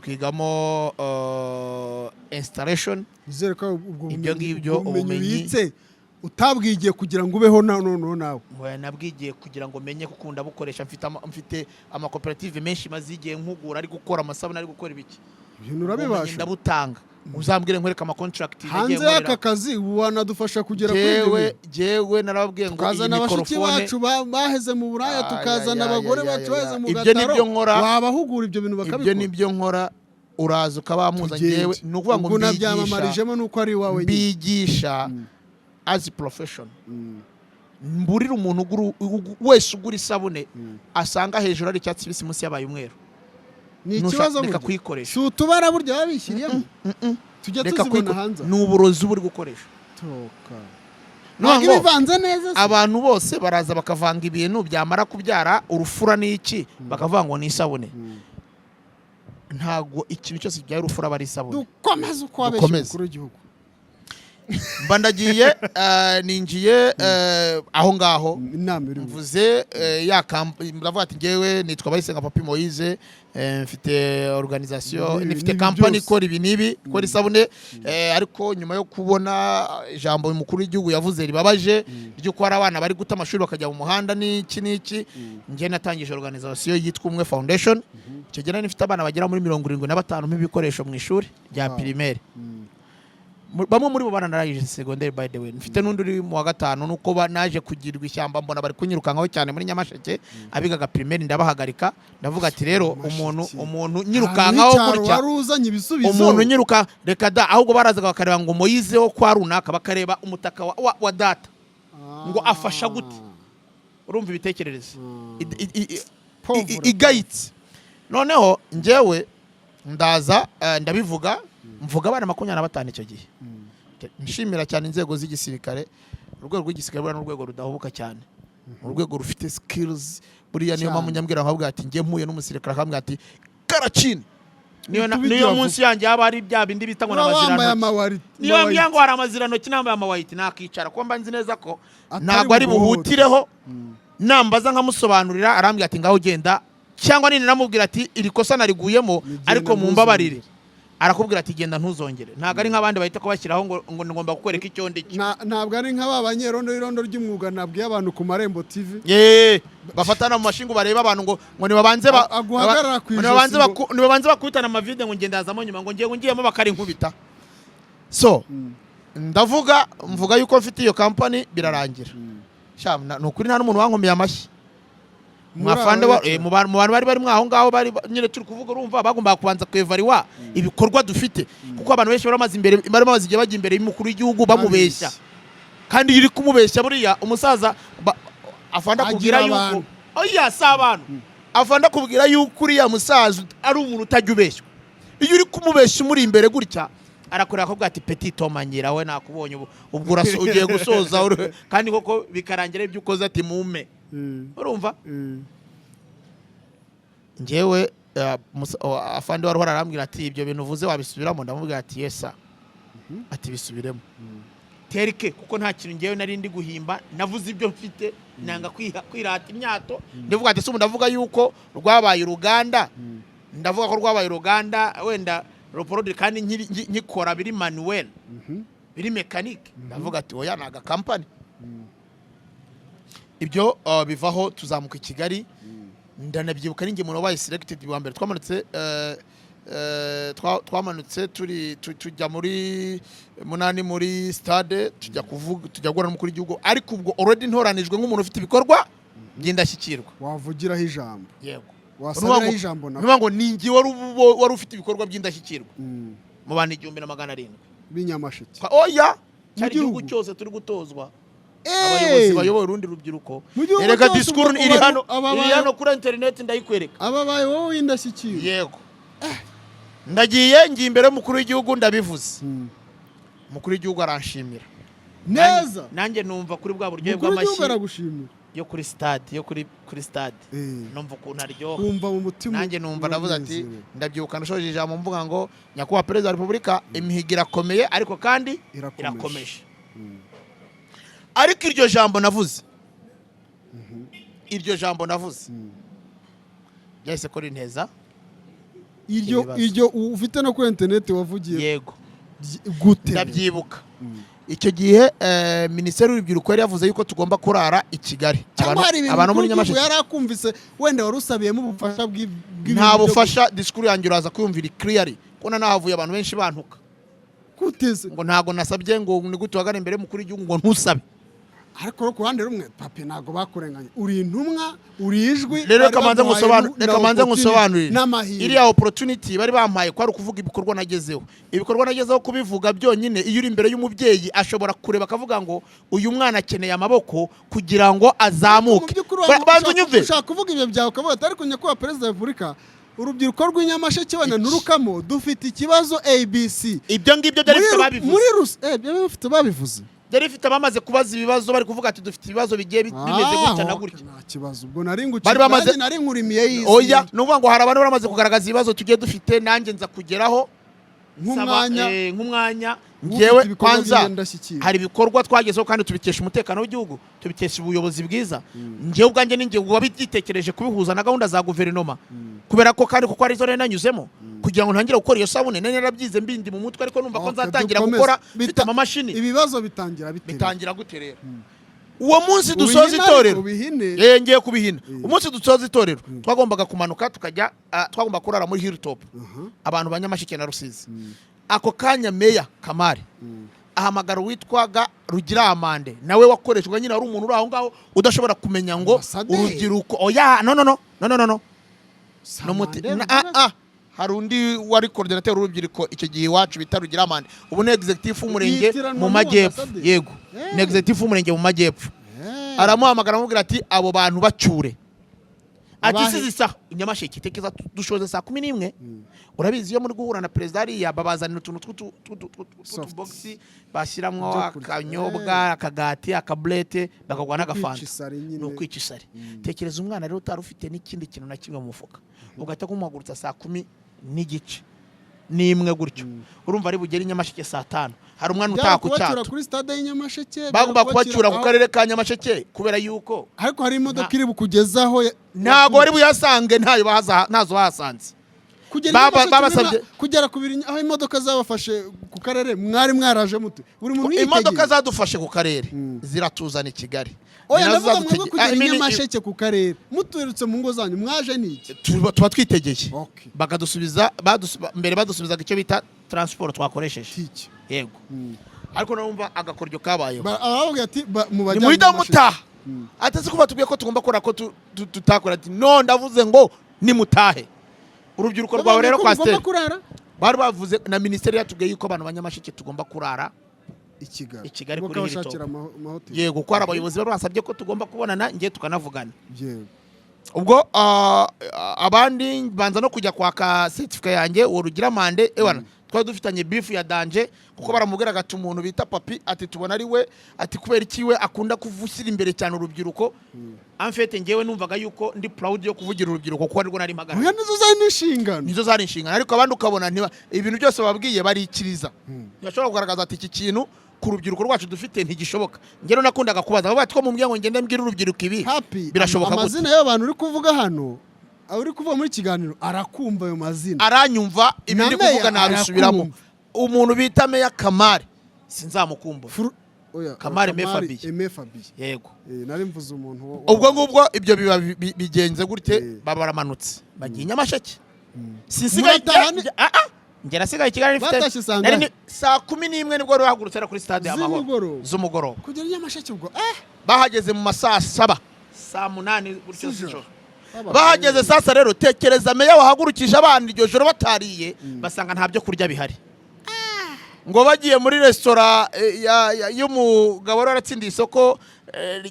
twigamo installation. Nizere ko ubwo Ibyo bumenyi, ngibyo, ubwo bumenyi ubumenyi- ubitse utabwigiye kugira ngo ubeho na noneho nawe. Oya, nabwigiye kugira ngo menye kuko ndabukoresha. Mfite amakoperative menshi maze igihe nkugura, ari gukora amasabune, ari gukora ibiki. Ibintu Ubumenyi urabibasha. ndabutanga, uzambwire nkwereke amacontract nagiye Hanze nkorera. y'aka kazi ubu wanadufasha kugera kuri ibyo Jewe bintu. Jewe narababwiye ngo iyi Tukazana bashiki mikorofone bacu baheze mu buraya, tukazana abagore bacu baheze mu Ibyo gataro, nibyo nkora. wabahugura ibyo bintu Ibyo bakabikora. nibyo nkora, uraza ukabamuza. Tugende. Njyewe ni ukuvuga ngo Ubwo mbigisha nabyamamarijemo nuko ari iwawe nyine. Mbigisha as profession. Mburira umuntu wese ugura isabune asanga hejuru ari icyatsi kibisi, munsi yabaye umweru. Ni ikibazo Reka burya. kuyikoresha. Si utubara burya baba bishyiriyemo tujya Reka tuzibona hanze. ni uburozi uba uri gukoresha. Toka. Ni ukuvuga Ntabwo ngo ibivanze neza se. abantu bose baraza bakavanga ibintu, byamara kubyara urufura n'iki, bakavuga ngo ni isabune. Ntabwo ikintu cyose kibyara urufura aba ari isabune. Dukomeze uko wabeshye Dukomeze. umukuru w'igihugu. Mba ndagiye, ninjiye aho ngaho. Inama iri bube. Mvuze ya ndavuga ati: "Ngewe nitwa Bayisenga Papi Moise, mfite organisation, N'ibi- nifite n'ibi company byose. ikora ibi n'ibi, ikora isabune, ariko nyuma yo kubona ijambo umukuru w'igihugu yavuze ribabaje ry'uko hari abana bari guta amashuri bakajya mu muhanda n'iki n'iki, njye natangije organisation yitwa Ubumwe Foundation. Icyo gihe nari nifite abana bagera muri 75 ibikoresho mu ishuri rya primaire. Bamwe muri bo baranarangije segonderi, by the way, mfite n'undi uri mu wa gatanu. Nuko naje kugirwa ishyamba, mbona bari kunyirukankaho cyane muri Nyamasheke, abigaga primaire ndabahagarika. Ndavuga ati: "Rero umuntu Nyamasheke. umuntu Ahantu nyirukankaho h'icyaro gutya, wari uzanye ibisubizo. umuntu nyiruka, reka da." Ahubwo barazaga bakareba ngo Moyize wo kwa runaka, bakareba umutaka wa data ngo afasha gute. Urumva ibitekerereze Pauvre. Igayitse. Noneho njyewe ndaza, ndabivuga, mvuga abana 25 icyo gihe. Nshimira cyane inzego z'igisirikare. Urwego rw'igisirikare buriya ni urwego rudahubuka cyane, urwego rufite skills buriya. Niyo mpamvu nyambwira nkabwira ati njye mpuye n'umusirikare akambwira ati karacini, Tubigira niyo vuba. munsi yanjye haba hari bya bindi bita ngo Uba wambaye n'amazirantoki, amawari niyo mbwira ngo hari amazirantoki, nambaye amawayiti, nakicara kuko mba nzi neza ko Atari ntabwo ari buhute. buhutireho. Nambaza nkamusobanurira, arambwira ati: "Ngaho ugenda," cyangwa nini namubwira ati: "Iri kosa nariguyemo, Nigenda ariko mumbabarire." ntuzongere. Arakubwira ati: "Genda ntuzongere." Ntabwo ari nk'abandi bahita kubashyiraho ngo ngomba kukwereka icyo ndi cyo. Ntabwo ari nka ba banyerondo y'irondo ry'umwuga nabwiye abantu ku Marembo TV. Yeee, bafatana mu mashingu, bareba abantu ngo nibabanze Aguhagarara ku ngo nibabanze ijosi nibabanze bakubitana amavide, ngo ngenda ndazamo nyuma, ngo ngiye ngiyemo bakarinkubita. So ndavuga, mvuga yuko mfite iyo company, birarangira. Sha, ni ukuri nta n'umuntu wankomeye amashyi. Muri Mwafande abo mu bantu bari barimo aho ngaho, bari nyine turi kuvuga, urumva bagombaga kubanza kwevaluwa ibikorwa dufite, kuko abantu benshi bari bamaze imbere, bari bamaze igihe bajya imbere y'umukuru w'igihugu bamubeshya. Kandi iyo uri kumubeshya buriya umusaza afanda Agira akubwira yuko abantu. Oya, si abantu, afanda akubwira yuko uriya musaza ari umuntu utajya ubeshywa. Iyo uri kumubeshya umuri imbere gutya, arakureba akakubwira ati: "Petit tomanyira we, nakubonye ubu ubwo ugiye gusoza kandi koko bikarangira ibyo ukoze." Ati: "Mume." Urumva njyewe afande wari uhari arambwira ati: "Ibyo bintu uvuze wabisubiramo?" Ndamubwira ati: "Yes sir." Ati: "Bisubiremo terike," kuko nta kintu ngewe nari ndi guhimba, navuze ibyo mfite, nanga kwirata imyato. Ndavuga ati: "Ubu ndavuga yuko rwabaye uruganda, ndavuga ko rwabaye uruganda wenda ruporodi, kandi nkikora biri manuel, biri mécanique." Ndavuga ati: "Oya, ni agakampani." Ibyo bivaho, tuzamuka i Kigali. Ndanabyibuka ninjye muntu wabaye selected wa mbere. Twamanutse twamanutse turi tujya muri munani muri stade, tujya kuvuga, tujya guhura n'umukuru w'igihugu, ariko ubwo already ntoranijwe nk'umuntu ufite ibikorwa by'indashyikirwa. Wavugiraho ijambo. Yego. Wasabiraho ijambo nawe. Nuvuga ngo ni njye wari ufite ibikorwa by'indashyikirwa mu bantu 1700. B'inyamasheke? Oya, cyari gihugu? igihugu cyose turi gutozwa, abayobozi bayoboye urundi rubyiruko. Mu gihugu Erega cyose. Disikuru Ubwo iri hano, iri hano kuri interineti, ndayikwereka. Ababaye wowe w'indashyikirwa. Yego, ndagiye, ngiye imbere y'umukuru w'igihugu, ndabivuze, umukuru w'igihugu aranshimira. Neza. Nanjye numva kuri bwa buryohe Umukuru w'igihugu bw'amashyi aragushimira. yo kuri stade, yo kuri stade. Numva ukuntu aryoha. Kumva mu mutima Nanjye numva ndavuze ati uranezerewe. Ndabyibuka nashoje ijambo mvuga ngo: "Nyakubahwa Perezida wa Repubulika, imihigo irakomeye, ariko kandi Irakomeje. irakomeje." Ariko iryo jambo navuze ryahise ko rinteza Iryo ibibazo. Iryo ufite no kuri interineti wavugiye? Yego. Gute? Ndabyibuka icyo gihe, Minisiteri y'Urubyiruko yari yavuze yuko tugomba kurara i Kigali. Cyangwa hari ibintu Abantu muri umukuru w'igihugu Nyamasheke. yari akumvise, wenda wari usabiyemo ubufasha bw'ibintu Nta byo bufasha. Disikuru yanjye uraza kuyumvira clearly ko nahavuye abantu benshi bantuka. Guteze? Ngo ntago nasabye, ngo ni gute uhagana imbere y'umukuru w'igihugu ngo ntusabe. Ariko no ku ruhande rumwe, Papi, ntabwo bakurenganya, uri intumwa, uri ijwi. Rero Bari reka manze baguhaye na reka manze opportunity ngusobanurire n'amahirwe. Iriya opportunity bari bampaye ko ari ukuvuga ibikorwa nagezeho. Ibikorwa nagezeho, kubivuga byonyine, iyo uri imbere y'umubyeyi ashobora kureba akavuga ngo uyu mwana akeneye amaboko kugira ngo Mu azamuke. by'ukuri Banza unyumve. Ushaka kuvuga ibyo byawe ukavuga ati: "Ariko nyakubahwa Perezida wa Repubulika, urubyiruko rw'inyamasheke wenda nturukamo, dufite ikibazo ABC." Ibyo ngibyo byari Muri bifite ababivuze. Muri byari bifite babivuze. Byari bifite abamaze kubaza ibibazo, bari kuvuga ati: "Dufite ibibazo bigiye bimeze gutya na gutya." Nta kibazo, ubwo nari nguciye. Bari bamaze- Nanjye nari nkurimiye y'isi. Oya, ni ukuvuga ngo hari abantu bari bamaze kugaragaza ibibazo tugiye dufite, nanjye nza kugeraho Nk'umwanya. Nk'umwanya Ufite ngewe ibikorwa kwanza by'indashyikirwa. hari ibikorwa twagezeho kandi tubikesha umutekano w'igihugu, tubikesha ubuyobozi bwiza. Ngewe ubwanjye ninjye wabyitekereje kubihuza na gahunda za guverinoma, kubera ko kandi kuko arizo nari nanyuzemo kugira ngo ntangire gukora iyo sabune. Nari narabyize mbindi mu mutwe, ariko numva ko Okay, nzatangira dukomeze. gukora mfite amamashini. Ibibazo bitangira bite? Bitangira gute rero? Uwo munsi dusoza Ubihine itorero, ariko, ubihine. Ngiye kubihina. Umunsi dusoza itorero twagombaga kumanuka tukajya, twagomba kurara muri Hilltop, abantu ba Nyamasheke na Rusizi. Ako kanya meya Kamari ahamagara uwitwaga Rugira Amande, nawe wakoreshwa nyine, ari umuntu uri aho ngaho udashobora kumenya ngo Ambasaderi. urubyiruko. Oya, no, no, no, no, no, no, no. Samande. Hari undi wari coordinateur w'urubyiruko icyo gihe iwacu bita Rugira Amande, ubu ni executive w'umurenge Yitiranwa mu n'uwo majyepfo. ambasaderi? Yego, ni executive w'umurenge mu majyepfo. Aramuhamagara, aramubwira ati: "Abo bantu bacyure." Ati: Abahe? "Sizi isaha Nyamasheke tekeza dushoze saa 11." Urabizi, iyo muri guhura na perezida hariya babazanira utuntu Soft. tw'utubogisi bashyiramo Ibyo kurya. akanyobwa, akagati, akaburete, bakaguha n'agafanta. Ukwica isari nyine. Ni ukwica isari. Tekereza umwana rero utari ufite n'ikindi kintu na kimwe mu mufuka, ugahita kumuhagurutsa saa 11:30 gutyo, urumva ari bugere i Nyamasheke saa 5. Hari umwana utaha ku Byari kubacyura Cyato. kuri stade y'inyamasheke? Bagomba Byari kubacyura ku aho- karere ka Nyamasheke kubera yuko Ariko hari imodoka iri bukugezaho ntabwo bari buyasange, ntayo ntazo bahasanze. Kugera i Nyamasheke kugera ku biri aho imodoka zabafashe ku karere, mwari mwaraje mute? Buri muntu Imodoka yitegeye? zadufashe ku karere ziratuzana i Kigali. Oya, Ni nazo ndavuga mwebwe kugera Ah, i Nyamasheke ku karere, muturutse mu ngo zanyu, mwaje n'iki? Tuba twitegeye. Okay. Bakadusubiza, mbere badusubizaga icyo bita transport twakoresheje. Tike. Yego, ariko numva agakoryo kabayeho. Aravuga ati mubajyane Nimuhita Nyamasheke. mutaha. Ati: "Se ko batubwiye ko tugomba gukora, ko tutakora?" Ati: "No, ndavuze ngo nimutahe." Urubyiruko rwawe rero Ko kwa mugomba Stella kurara bari bavuze na minisiteri yatubwiye yuko abantu ba Nyamasheke tugomba kurara i Kigali. I Kigali kuri Bakabashakira Hilltop. amahoteli. Yego, ko hari abayobozi bari basabye ko tugomba kubonana ngiye tukanavugana. Ubwo abandi banza no kujya kwaka certificate yanjye. Uwo Rugira Mande, ewana, twari dufitanye beef ya danger, kuko baramubwiraga ati: "Umuntu bita Papi," ati, "tubona ari we," ati, "kubera iki we akunda kuvushyira imbere cyane urubyiruko?" En fait, ngewe numvaga yuko ndi proud yo kuvugira urubyiruko kuko arirwo nari mpagarariye. Oya, nizo zari n'inshingano. Nizo zari inshingano, ariko abandi ukabona ntiba ibintu byose bababwiye barikiriza, ntibashobora kugaragaza ati: "Iki kintu ku rubyiruko rwacu dufite ntigishoboka." Njyewe nakundaga kubaza, bavuga ati: "Ko mumbwiye ngo ngende mbwire urubyiruko ibi, Happy, birashoboka gute?" amazina y'abantu uri kuvuga hano, uri kuvuga muri kiganiro, arakumva ayo mazina. Aranyumva, ibi Na ndi meya kuvuga nabisubiramo. arakumva. Umuntu bita meya Kamari sinzamukumbura. Oya, Kamari Aimé Fabien. Aimé Fabien. Yego. Nari mvuze umuntu Ubwo ngubwo ibyo biba bigenze gutye. Baba baramanutse bagiye i Nyamasheke, sinsigaye. Murataha Njye nasigaye i Kigali nifite Batashye saa nari ngahe? Saa 11 nibwo wari wahagurutse ari kuri stade Amahoro. Z'umugoroba. Z'umugoroba. Kugera i Nyamasheke ubwo Bahageze mu masaa 7, saa 8 gutyo Z'ijoro. z'ijoro. Baba- Bahageze sasa rero, tekereza meya wahagurukije abana iryo joro batariye, basanga nta byo kurya bihari. Ngo bagiye muri resitora y'umugabo wari waratsindiye isoko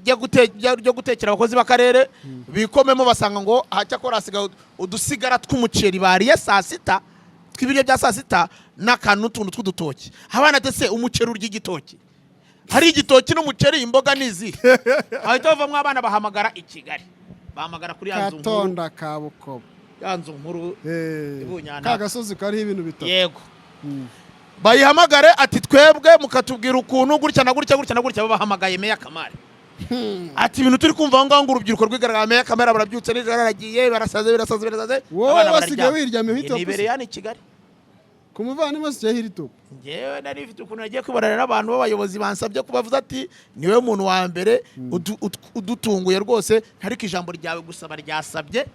ryo gutekera abakozi b'akarere, bikomemo basanga ngo hacyakora hasigaye udusigara tw'umuceri bariye saa sita, tw'ibiryo bya saa sita, n'akantu n'utuntu tw'udutoki. Abana ati: "Se umuceri urya igitoki? Hari igitoki n'umuceri, imboga ni izihe?" Bahita bavamo abana, bahamagara i Kigali, bahamagara kuri ya nzu nkuru. Katonda ka Bukoba. Ya nzu nkuru Ibunyana. Ka gasozi kariho ibintu bitatu. Yego, bayihamagare ati: "Twebwe mukatubwira ukuntu gutya na gutya, gutya na gutya." Babahamagaye, Meya Kamari ati: "Ibintu turi kumva aho ngaho ngo urubyiruko rwigaragara." Meya Kamari barabyutse nijoro, aragiye, barasaze, birasaze, birasaze. Wowe Abana wasigaye bararyama. wiryamiye Njye uhita nibereye hano i Kigali. Ku muvandimwe wese Hilltop. Njyewe nari mfite ukuntu nagiye kwibonana n'abantu b'abayobozi, bansabye kubavuza ati: "Niwe muntu wa mbere udutunguye rwose, ariko ijambo ryawe gusaba ryasabye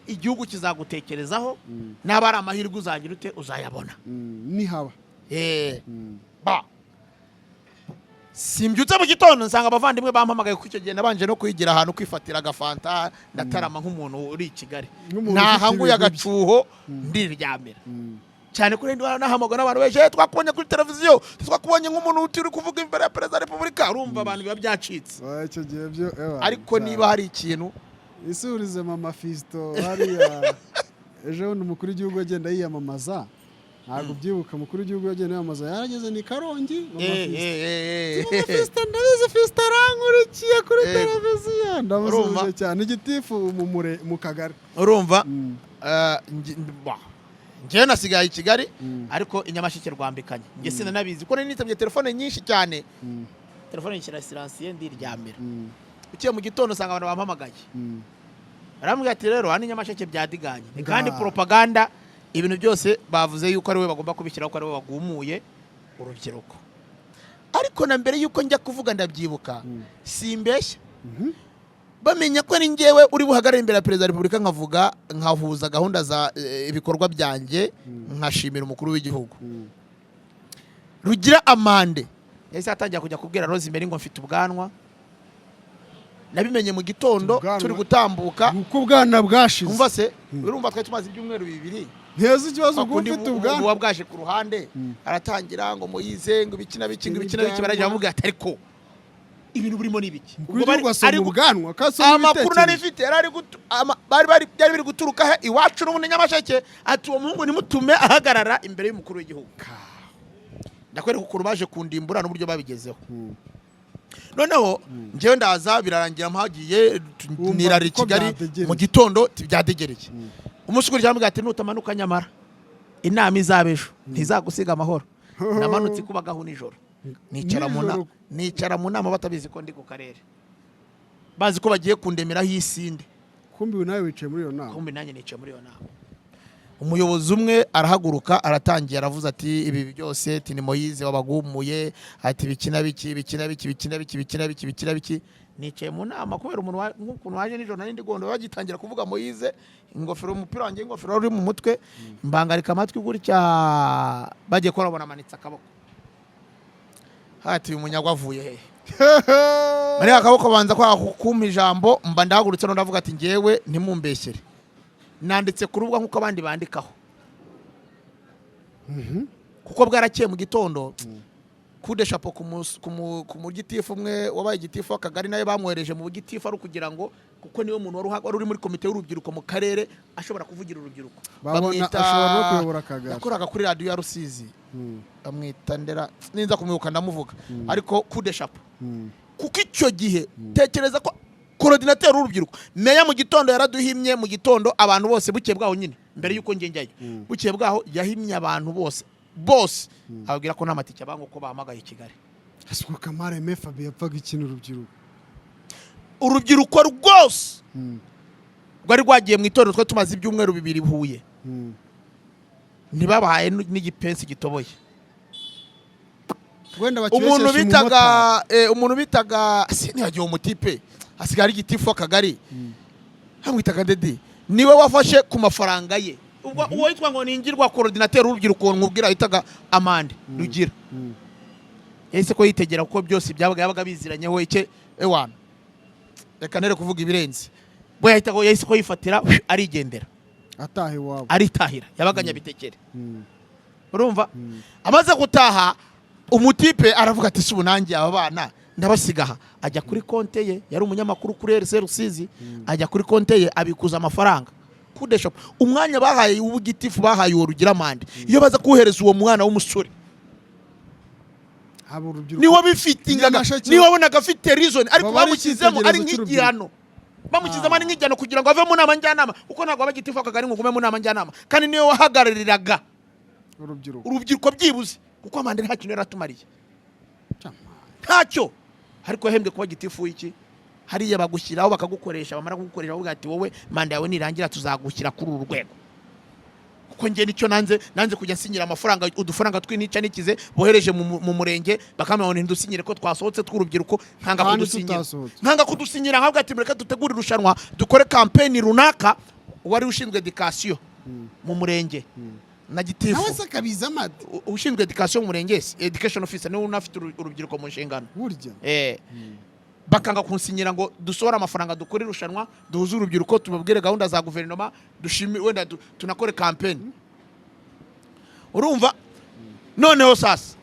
igihugu kizagutekerezaho, naba ari amahirwe uzagira ute, uzayabona." Nihaba. Ba simbyutse mu gitondo nsanga abavandimwe bampamagaye, kuko icyo gihe nabanje no kwigira ahantu kwifatira agafanta, ndatarama nk'umuntu uri i Kigali. Nk'umuntu ufite Nahanguye ibintu bye. agacuho, ndiryamira cyane kuri ndi nahamagara n'abantu benshi: "Eh, twakubonye kuri televiziyo, twakubonye nk'umuntu uri kuvuga imbere ya Perezida wa Repubulika." Urumva abantu biba byacitse. Ah, icyo gihe byo ewa, Ariko cyane. niba hari ikintu Isurize mama Fisito hariya ejo bundi, umukuru w'igihugu agenda yiyamamaza, ntabwo ubyibuka? Umukuru w'igihugu agenda yiyamamaza, yarageze ni Karongi, mama Fisito. Mama Fisito, ndabizi, Fisito arankurikiye kuri televiziyo, ndamusuhuje Urumva? cyane, igitifu mu kagari. Urumva, njyewe nasigaye i Kigali, ariko i Nyamasheke rwambikanye. Njye sinanabizi kuko nari nitabye telefone nyinshi cyane. Telefone nyishyira silencieux, ndiryamira. Ukiye mu gitondo usanga abantu bampamagaye, barambwira ati: "Rero hano i Nyamasheke byadiganye." Ni kandi propaganda, ibintu byose bavuze yuko ari we bagomba kubishyiraho, ko ari we bagumuye urubyiruko. Ariko na mbere yuko njya kuvuga, ndabyibuka, simbeshya, bamenya ko ari njyewe uri buhagarare imbere ya Perezida wa Repubulika, nkavuga, nkahuza gahunda za ibikorwa byanjye, nkashimira umukuru w'igihugu. Rugira Amande yahise atangira kujya kubwira Rosemary ngo mfite ubwanwa. Nabimenye mu gitondo. Ubwanwa? Turi gutambuka. Uko ubwana bwashize. Umva se, urumva twari tumaze ibyumweru 2. Nteza ikibazo ubwo Bakundi ufite ubwanwa. Buba bwaje ku ruhande, aratangira ngo Moyize, ngo ibiki na biki, ngo ibiki na biki. Baragira bamubwira ati: "Ariko ibintu burimo ni ibiki?" Umukuru Ubwo w'igihugu asoma ubwanwa akasoma amakuru nari ibitekerezo. mfite yari ari bari byari biri guturuka he? Iwacu n'ubundi Nyamasheke. Ati: "Uwo muhungu ntimutume ahagarara imbere y'umukuru w'igihugu." Ndakwereka ukuntu baje kundimbura n'uburyo babigezeho. Noneho njyewe ndaza, birarangira mpagiye, Wumva nirara i ko Kigali. byadegereye. Mu gitondo byadegereye, umunsi ukurikira bambwira ati: "Nutamanuka nyamara inama izaba ejo ntizagusiga amahoro." Namanutse kubagaho nijoro, nicara mu Nijoro? Nicara mu nama batabizi ko ndi ku karere, bazi ko bagiye kundemeraho isinde. Kumbi ubu nawe wicaye muri iyo nama. Kumbi nanjye nicaye muri iyo nama. Umuyobozi umwe arahaguruka, aratangiye, aravuze ati: "Ibi byose," ati, "ni Moyize wabagumuye," ati: "Biki na biki, biki na biki, biki na biki, biki na biki, biki na biki." Nicaye mu nama kubera umuntu nk'ukuntu waje nijoro, nari ndi gondo, bagitangira kuvuga Moyize, ingofero, umupira wanjye ingofero wari uri mu mutwe, mbangarika amatwi gutya. Bagiye kubona babona amanitse akaboko, hati: "Uyu munyagwa avuye hehe?" Muri akaboko banza kwanga kumpa ijambo, mba ndahagurutse, none ndavuga ati: "Ngewe ntimumbeshyere, nanditse ku rubuga nk'uko abandi bandikaho," kuko bwarakeye mu gitondo kude chapeau ku mugitifu umwe wabaye igitifu w'akagari, nawe bamwohereje mu bugitifu ari ukugira ngo, kuko niwe muntu wari uri muri komite y'urubyiruko mu karere, ashobora kuvugira urubyiruko. Babona ashobora no kuyobora akagari. Yakoraga kuri radiyo ya Rusizi, bamwita Ndera, ninza kumwibuka ndamuvuga. Ariko kude chapeau, kuko icyo gihe tekereza ko coordinateur w'urubyiruko, meya mu gitondo yaraduhimye mu gitondo abantu bose. Bukeye bwaho nyine, mbere y'uko njye njyayo, bukeye bwaho yahimye abantu bose bose, ababwira ko nta matike abanga, uko bahamagaye i Kigali. Ese ubwo Kamara Aime Fabien yapfaga ikintu urubyiruko? Urubyiruko rwose rwari rwagiye mu itorero, twari tumaze ibyumweru 2 Huye, ntibabahaye n'igipensi gitoboye. Wenda Umuntu bakibeshyesha bitaga umumotari. Umuntu bitaga, sinibagiwe, umutipe asigaye ari igitifu w'akagari, bamwitaga Dedi, niwe wafashe ku mafaranga ye. Ubwo uwo yitwa ngo ningirwa coordinateur w'urubyiruko nkubwira yitaga Amande Rugira, yahise ko yitegera, kuko byose byabaga yabaga biziranyeho icye. Ewana, reka nere kuvuga ibirenze. We yahise ko yifatira, arigendera. Ataha iwabo. Aritahira, yabaga Nyabitekere. Urumva, amaze gutaha, umutipe aravuga ati: "Si ubu nanjye aba bana ndabasiga aha?" Ajya kuri konte ye, yari umunyamakuru kuri RC Rusizi, ajya kuri konte ye abikuza amafaranga kudesha. Umwanya bahaye w'ubugitifu, bahaye uwo Rugiramande, iyo baza kuwuhereza uwo mwana w'umusore Haba urubyiruko. Niwe bifitingaga. Nyamasheke. Niwe wabonaga afite reason, ariko Baba ari bamushyizemo ari icyitegererezo cy'urubyiruko. nk'igihano, bamushyizemo ari nk'igihano kugira ngo ave mu nama njyanama, kuko ntabwo aba gitifu akagari ngo ugume mu nama njyanama, kandi niwe wahagarariraga urubyiruko. Urubyiruko byibuze, kuko Amande nta kintu yari atumariye, ntacyo. Ariko yahembwe kuba gitifu w'iki hariya, bagushyiraho bakagukoresha, bamara kugukoresha bavuga ati: "Wowe manda yawe nirangira tuzagushyira kuri uru rwego." Kuko njye nicyo nanze, nanze kujya nsinyira amafaranga, udufaranga tw'inica n'ikize bohereje mu murenge, bakamenya ngo ntidusinyire ko twasohotse tw'urubyiruko, nkanga Kandi kudusinyira. tutasohotse. Nkanga kudusinyira, nkavuga ati: "Mureke dutegure irushanwa, dukore kampeni runaka." Wari ushinzwe éducation mu murenge na gitifu. Nawe se akabiza amate? Ushinzwe éducation mu murenge, education officer, niwe unafite urubyiruko mu nshingano. Burya. Bakanga kunsinyira ngo dusohore amafaranga, dukore irushanwa, duhuze urubyiruko, tubabwire gahunda za guverinoma, dushimi wenda tunakore kampeni. Urumva, noneho sasa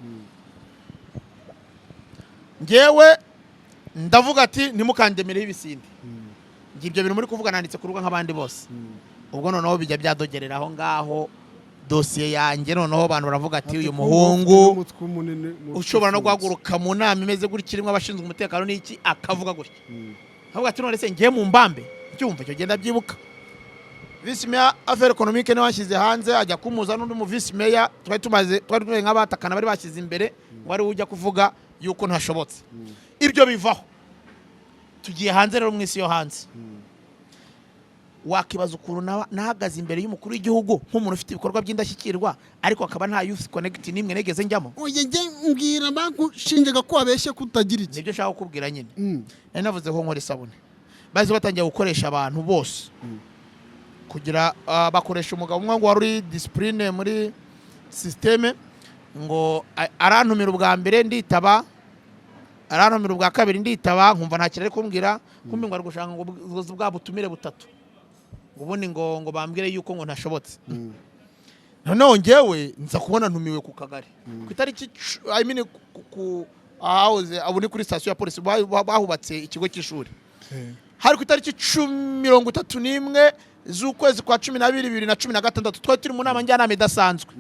ngewe ndavuga ati: "Ntimukandemereho ibisinde, njye ibyo bintu muri kuvuga nanditse ku rubuga nk'abandi bose." Ubwo noneho bijya byadogerera aho ngaho dosiye yanjye. Noneho abantu baravuga ati: "Uyu muhungu umutwe munini ushobora no guhaguruka mu nama imeze gutya irimo abashinzwe umutekano n'iki, akavuga gutya." Avuga ati: "None se ngiye mu mbambe?" Byumva icyo genda byibuka, visi meya affaires économiques niwe washyize hanze, ajya kumuza n'undi mu visi meya twari tumaze, twari tumeze nk'abatakana, bari bashyize imbere ngo ari we ujya kuvuga yuko ntashobotse. Ibyo bivaho, tugiye hanze rero, mu isi yo hanze. Wakibaza ukuntu nahagaze imbere y'umukuru w'igihugu nk'umuntu ufite ibikorwa by'indashyikirwa, ariko akaba nta Youth Connect n'imwe nigeze njyamo. Oya, njye mbwira, bagushinjaga ko wabeshye kutagira iki? Nibyo nshaka kukubwira nyine. Nari navuze ko nkora isabune. Bahise batangira gukoresha abantu bose kugira bakoresha umugabo umwe ngo wari uri discipline muri système, ngo arantumira ubwa mbere nditaba, arantumira ubwa kabiri nditaba, nkumva nta kintu ari kumbwira. Kumbi ngo ari gushaka ngo bwa butumire butatu, ubundi ngo bambwire yuko ngo ntashobotse. Noneho njyewe nza kubona ntumiwe ku kagari ku itariki I mean ku ahahoze ubu ni kuri sitasiyo ya polisi, bahubatse ikigo cy'ishuri. Hari ku itariki 31 z'ukwezi kwa 12 2016. Twari turi mu nama njyanama idasanzwe.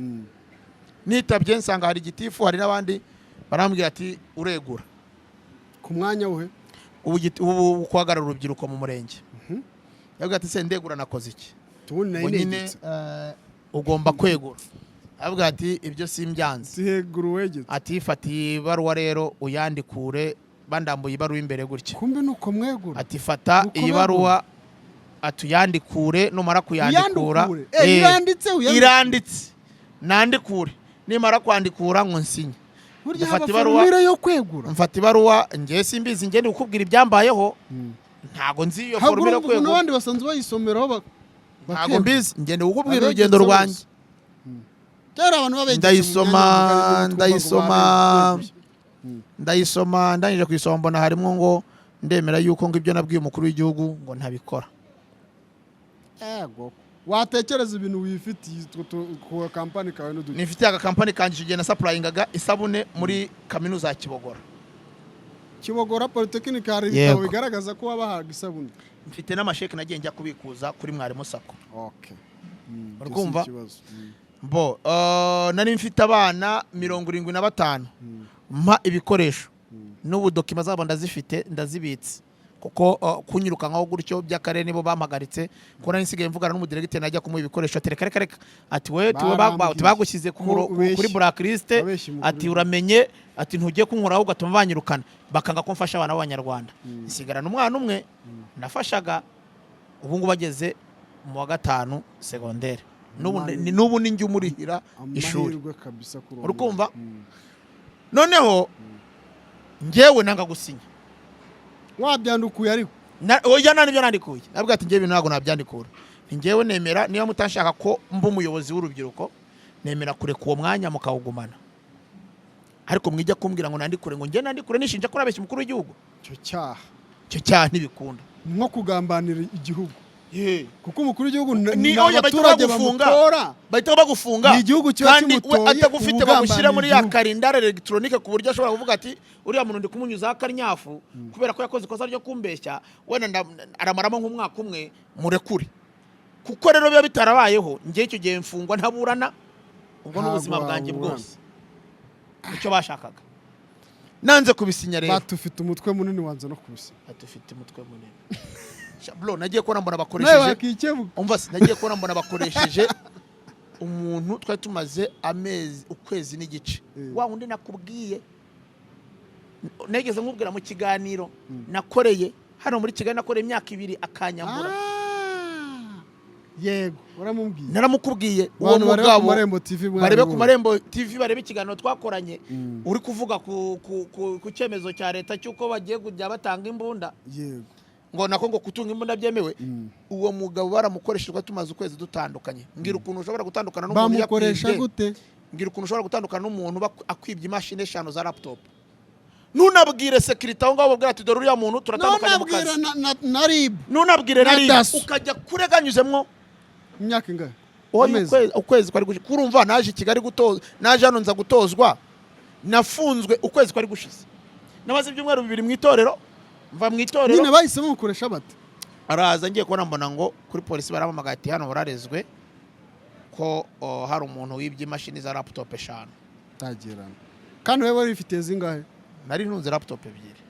Nitabye nsanga hari gitifu, hari n'abandi, barambwira ati: "Uregura." Ku mwanya we? Ubu guhagarara urubyiruko mu murenge. Yabwira ati: "Se ndegura nakoze iki?" Tubundi nari Ngo nyine negetse. Ugomba kwegura. Avuga ati: "Ibyo simbyanze." Sihegura uwegetse. Ati: "Fata iyi baruwa rero uyandikure." Bandambuye ibaruwa imbere gutya. Kumbe nuko mwegura. Ati: "Fata Nuko iyi begura. baruwa." Ati: "Uyandikure, numara kuyandikura." Uyandukure. Iranditse, uyandikure. Iranditse, nandikure, nimara kwandikura ngo nsinye. Burya Mfata haba ibaruwa. formule yo kwegura. Mfata ibaruwa, njye simbizi, njye ndi kukubwira ibyambayeho, ntago nzi iyo Ntabwo formule yo urumva ukuntu kwegura. abandi basanzwe bayisomeraho Ntago bakegura. mbizi, njye ndi kukubwira Abegetse urugendo rwanjye. bose. Kera abantu babegetse mu Ndayisoma, myanya y'ubugari, ndayisoma. twumva ngo babeguye. Ndayisoma, ndangije kuyisoma mbona harimo ngo ndemera yuko ngo ibyo nabwiye umukuru w'igihugu ngo ntabikora. Ego, watekereza ibintu wifitiye utwo ku kampani kawe n'uduki. Nifitiye agakampani kanjye. Icyo gihe nasupplyingaga isabune muri kaminuza ya Kibogora. Kibogora Polytechnic, hari ibitabo Yego. bigaragaza ko wabahaga isabune. Mfite n'amasheke nagiye njya kubikuza kuri mwarimu SACCO. Okay. Uri Ibyo si kumva? ikibazo. Bo nari mfite abana 75 mpa ibikoresho, n'ubu document zabo ndazifite, ndazibitse, kuko kunyirukankaho gutyo by'akarere nibo bampagaritse, kuko nari nsigaye mvugana n'umudiregiteri, najya kumuha ibikoresho ati: "Reka, reka, reka." Ati: "We tuwe Barambwiye. bagushyize Ko ubeshya. kuri blacklist." Wabeshye umukuru Ati: w'igihugu. "Uramenye," ati, "ntugiye kunkoraho ugatuma banyirukana." Bakanga ko mfasha abana b'abanyarwanda. Nsigarana umwana umwe nafashaga, ubu ngubu ageze mu wa gatanu segondere. N'ubu n'ubu ni njye umurihira ishuri. Amahirwe kabisa kuri uwo Uri kumva? mwana. Noneho njyewe nanga gusinya. Wabyandukuye ariko? Oya, nta nibyo nandikuye. Nabwo ati: "Njyewe ibintu ntabwo nabyandikura." Ni njyewe nemera, niba mutanshaka ko mba umuyobozi w'urubyiruko, nemera kureka uwo mwanya mukawugumana, ariko mwijya kumbwira ngo nandikure, ngo njye nandikure nishinja ko nabeshya umukuru w'igihugu. Icyo cyaha. Icyo cyaha ntibikunda. Ni nko kugambanira igihugu. Kuko umukuru w'igihugu Ni ni oya, bahita abaturage bagufunga. bamutora. Bahita bagufunga. Ni igihugu kiba Kandi we kimutoye, atagufite ubugambaniye bagushyira muri ya igihugu. kalendari elegitoronike, ku buryo ashobora kuvuga ati: "Uriya muntu ndi kumunyuzaho akanyafu kubera ko yakoze ikosa ryo kumbeshya, wenda aramaramo nk'umwaka umwe murekure." Kuko rero biba bitarabayeho, njye icyo gihe mfungwa ntaburana, ubwo Ntabwo n'ubuzima bwanjye waburana. bwose icyo bashakaga nanze kubisinya rero. Batufite umutwe munini, wanze no kubisinya. Ati ufite umutwe munini. Sha, bro, nagiye kubona mbona Nawe bakoresheje wakikebuka. Umva se, nagiye kubona mbona bakoresheje umuntu twari tumaze amezi, ukwezi n'igice, wa wundi nakubwiye, negeze nkubwira mu kiganiro nakoreye hano muri Kigali, nakoreye imyaka 2 akanyambura. Ah, yego, waramubwiye. Naramukubwiye uwo Abantu barebe ku mugabo. Marembo TV. Barebe ku Mwarabibonye. Marembo TV, barebe ikiganiro twakoranye, uri kuvuga ku cyemezo cya leta cy'uko bagiye kujya batanga imbunda, ngo nako ngo gutunga imbunda byemewe. Uwo mugabo baramukoreshejwe tumaze ukwezi dutandukanye. Mbwira ukuntu ushobora gutandukana n'umuntu Bamukoresha yakwibye. gute? Mbwira ukuntu ushobora gutandukana n'umuntu akwibye imashini eshanu za laptop, nunabwire sécurité aho ngaho, babwira ati: "Dore uriya muntu turatandukanye mu Nonabwira kazi." na RIB. Nunabwire na Na RIB. DASSO. Ukajya kureganyuzemwo. Imyaka ingahe? Oya, Amezi. ukwezi kwari gushize. Kurumva naje i Kigali gutoza, naje hano nza gutozwa, nafunzwe ukwezi kwari gushize. Namaze ibyumweru 2 mu itorero, mva mu itorero. Nyine bahisemo gukoresha bate? Araza, ngiye kubona mbona ngo kuri polisi barampamagaye ati: "Hano wararezwe ko hari umuntu wibye imashini za laptop eshanu." Tagirana. Kandi wowe wari wifitiye zingahe? Nari ntunze laptop ebyiri,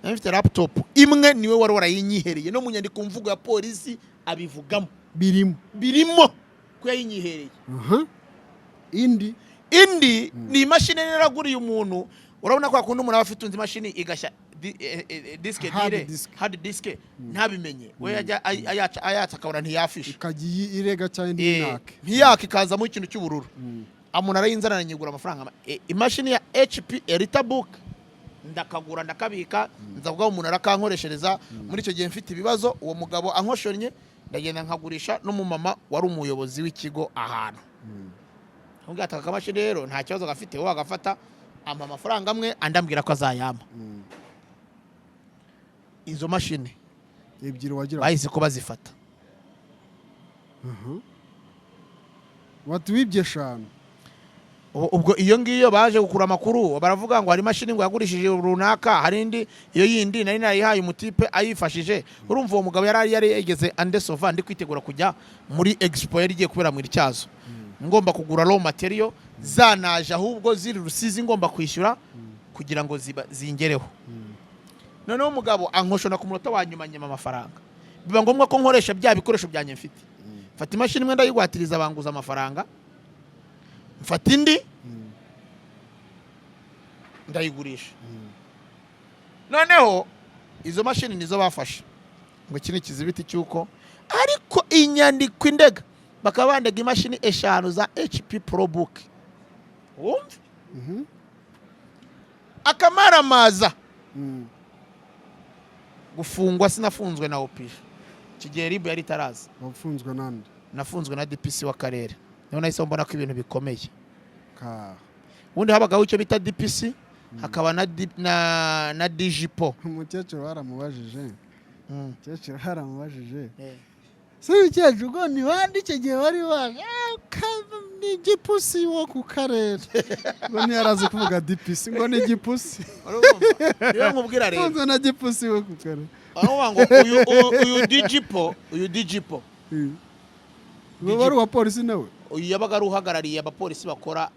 nari mfite laptop imwe, niwe wari warayinyihereye. No mu nyandiko mvugo ya polisi abivugamo. Birimo. Birimo ko yayinyihereye. Aha. Indi? Indi ni imashini naraguriye umuntu. Urabona ko akunda umuntu aba afite undi imashini igashya disque Hard dure, disk. hard disk, ntabimenye. We yajya ayatsa akabona ntiyafishe. Ikajya irega cyane, ntiyake. Ntiyake, ikazamo ikintu cy'ubururu. Umuntu arayinzana, nyigura amafaranga, imashini ya HP EliteBook, ndakagura ndakabika, nza kugaha umuntu arakankoreshereza. Muri icyo gihe mfite ibibazo, uwo mugabo ankoshonnye, ndagenda nkagurisha n'umumama wari umuyobozi w'ikigo ahantu. Amubwira ati: "Aka kamashini rero nta kibazo gafite, wowe agafata." Ampa amafaranga amwe, andi ambwira ko azayampa. Izo mashini Ebyiri wagira bahise ko bazifata. Wati wibye eshanu. Ubwo iyo ngiyo baje gukura amakuru, baravuga ngo hari imashini ngo yagurishije runaka, hari indi, iyo yindi nari narayihaye umutipe ayifashije. Urumva uwo mugabo yari yageze andesova, ndi kwitegura kujya muri expo yari igiye kubera mu Ityazo, ngomba kugura raw material zanaje, ahubwo ziri Rusizi, ngomba kwishyura kugira ngo zingereho. Noneho umugabo ankoshona ku munota wa nyuma, nyuma amafaranga, biba ngombwa ko nkoresha bya bikoresho byanjye mfite. Mfata imashini imwe ndayigwatiriza, banguza amafaranga, mfata indi ndayigurisha. Noneho izo mashini nizo bafashe ngo iki ni ikizibiti cy'uko, ariko inyandiko indega bakaba bandega imashini eshanu za HP ProBook. Wumve akamaramaza. Gufungwa sinafunzwe na OPJ, icyo gihe RIB yari itaraza. Wafunzwe nande? Nafunzwe na DPC w'akarere. Niho nahise mbona ko ibintu bikomeye. Ka Ubundi habagaho icyo bita DPC, hakaba na DGPO. Umukecuru baramubajije. Umukecuru baramubajije: "Se umukecuru, ubwo ni bande icyo gihe wari waje?" "Ah, ni gipusi wo ku karere." Ngo ntiyarazi kuvuga DPC, ngo ni gipusi. Urumva? Niyo nkubwira rero. Funzwe na gipusi wo ku karere. Baravuga ngo uyu DGPO, uyu DGPO. Uwo wari uwa polisi nawe? Uyu yabaga ari uhagarariye abapolisi bakora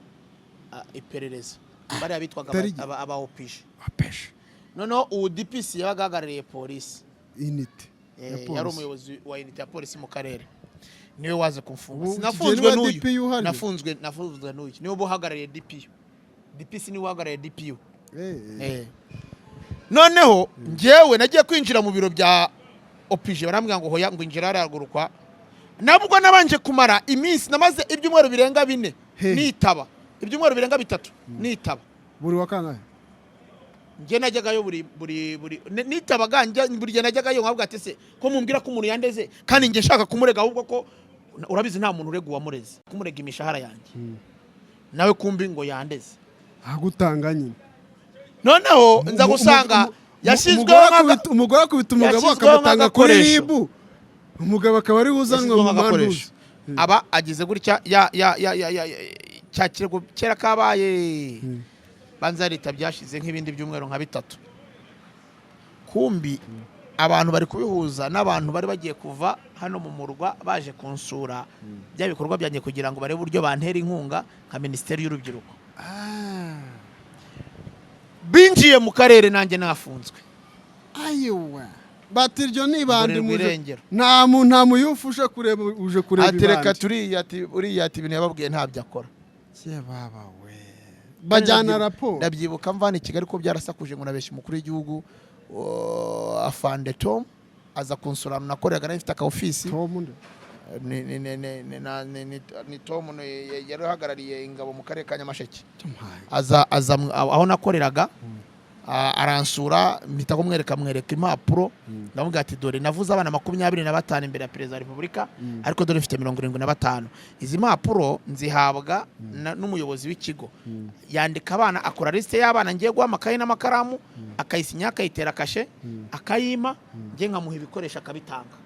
iperereza, bariya bitwaga aba OPJ. Apeshe. Noneho ubu DPC yabaga ahagarariye polisi. Unité ya Yari polisi. umuyobozi wa unité ya polisi mu karere, niwe waje kumfunga. Ubu Sinafunzwe iki gihe niwe n'uyu. DPU uhari? Nafunzwe n'uyu, niwe uba uhagarariye DPU. DPC niwe uhagarariye DPU. Noneho njyewe nagiye kwinjira mu biro bya OPJ, barambwira ngo hoya, ngo injira hariya haruguru kwa nabwo. Nabanje kumara iminsi, namaze ibyumweru birenga 4 He. nitaba, ibyumweru birenga 3 nitaba. Buri wa kangahe? Njye najyagayo buri nitabaga njya buri gihe. Najyagayo nkavuga ati: "Se ko mumbwira ko umuntu yandeze kandi njye nshaka kumurega?" Ahubwo ko urabizi nta muntu urega uwamureze, kumurega imishahara yanjye nawe, kumbi ngo yandeze. Agutanga nyine. Noneho nza gusanga yashyizweho Umugore akubita umugabo yashyizweho akamutanga kuri nk'agakoresho. RIB. Umugabo akaba ari uzanwa Yashyizweho mu nk'agakoresho. manduza. Aba agize gutya ya ya ya ya ya ya- cya kirego kera kabaye, banza leta byashize nk'ibindi byumweru nka 3. Kumbi abantu bari kubihuza n'abantu bari bagiye kuva hano mu murwa baje kunsura bya bikorwa byanjye, kugira ngo barebe uburyo bantera inkunga nka Minisiteri y'Urubyiruko. Binjiye mu karere nanjye nafunzwe. Ayiwa, bati iryo ni ibandi. Mburirwa Muje irengero. Nta muyufu uje kureba, uje kureba Ati reka, ibandi. Turiya ati uriya ati ibintu yababwiye ntabyo akora. Ye baba we, bajyana raporo. Ndabyibuka mvana i Kigali ko byarasakuje ngo nabeshya umukuru w'igihugu. Afande Tom aza kunsura ahantu nakoreraga, nari mfite aka ofisi. Tom nde? Ni Tom yari uhagarariye ingabo mu karere ka Nyamasheke. Tumpaye. Aza aho nakoreraga, aransura, mpita kumwereka, mwereka impapuro, ndamubwira ati: "Dore navuze abana 25 imbere ya Perezida wa Repubulika, ariko dore mfite 75. Izi mpapuro nzihabwa n'umuyobozi w'ikigo, yandika abana, akora lisite y'abana ngiye guha amakaye n'amakaramu, akayisinya, akayitera kashe, akayima, njye nkamuha ibikoresho akabitanga.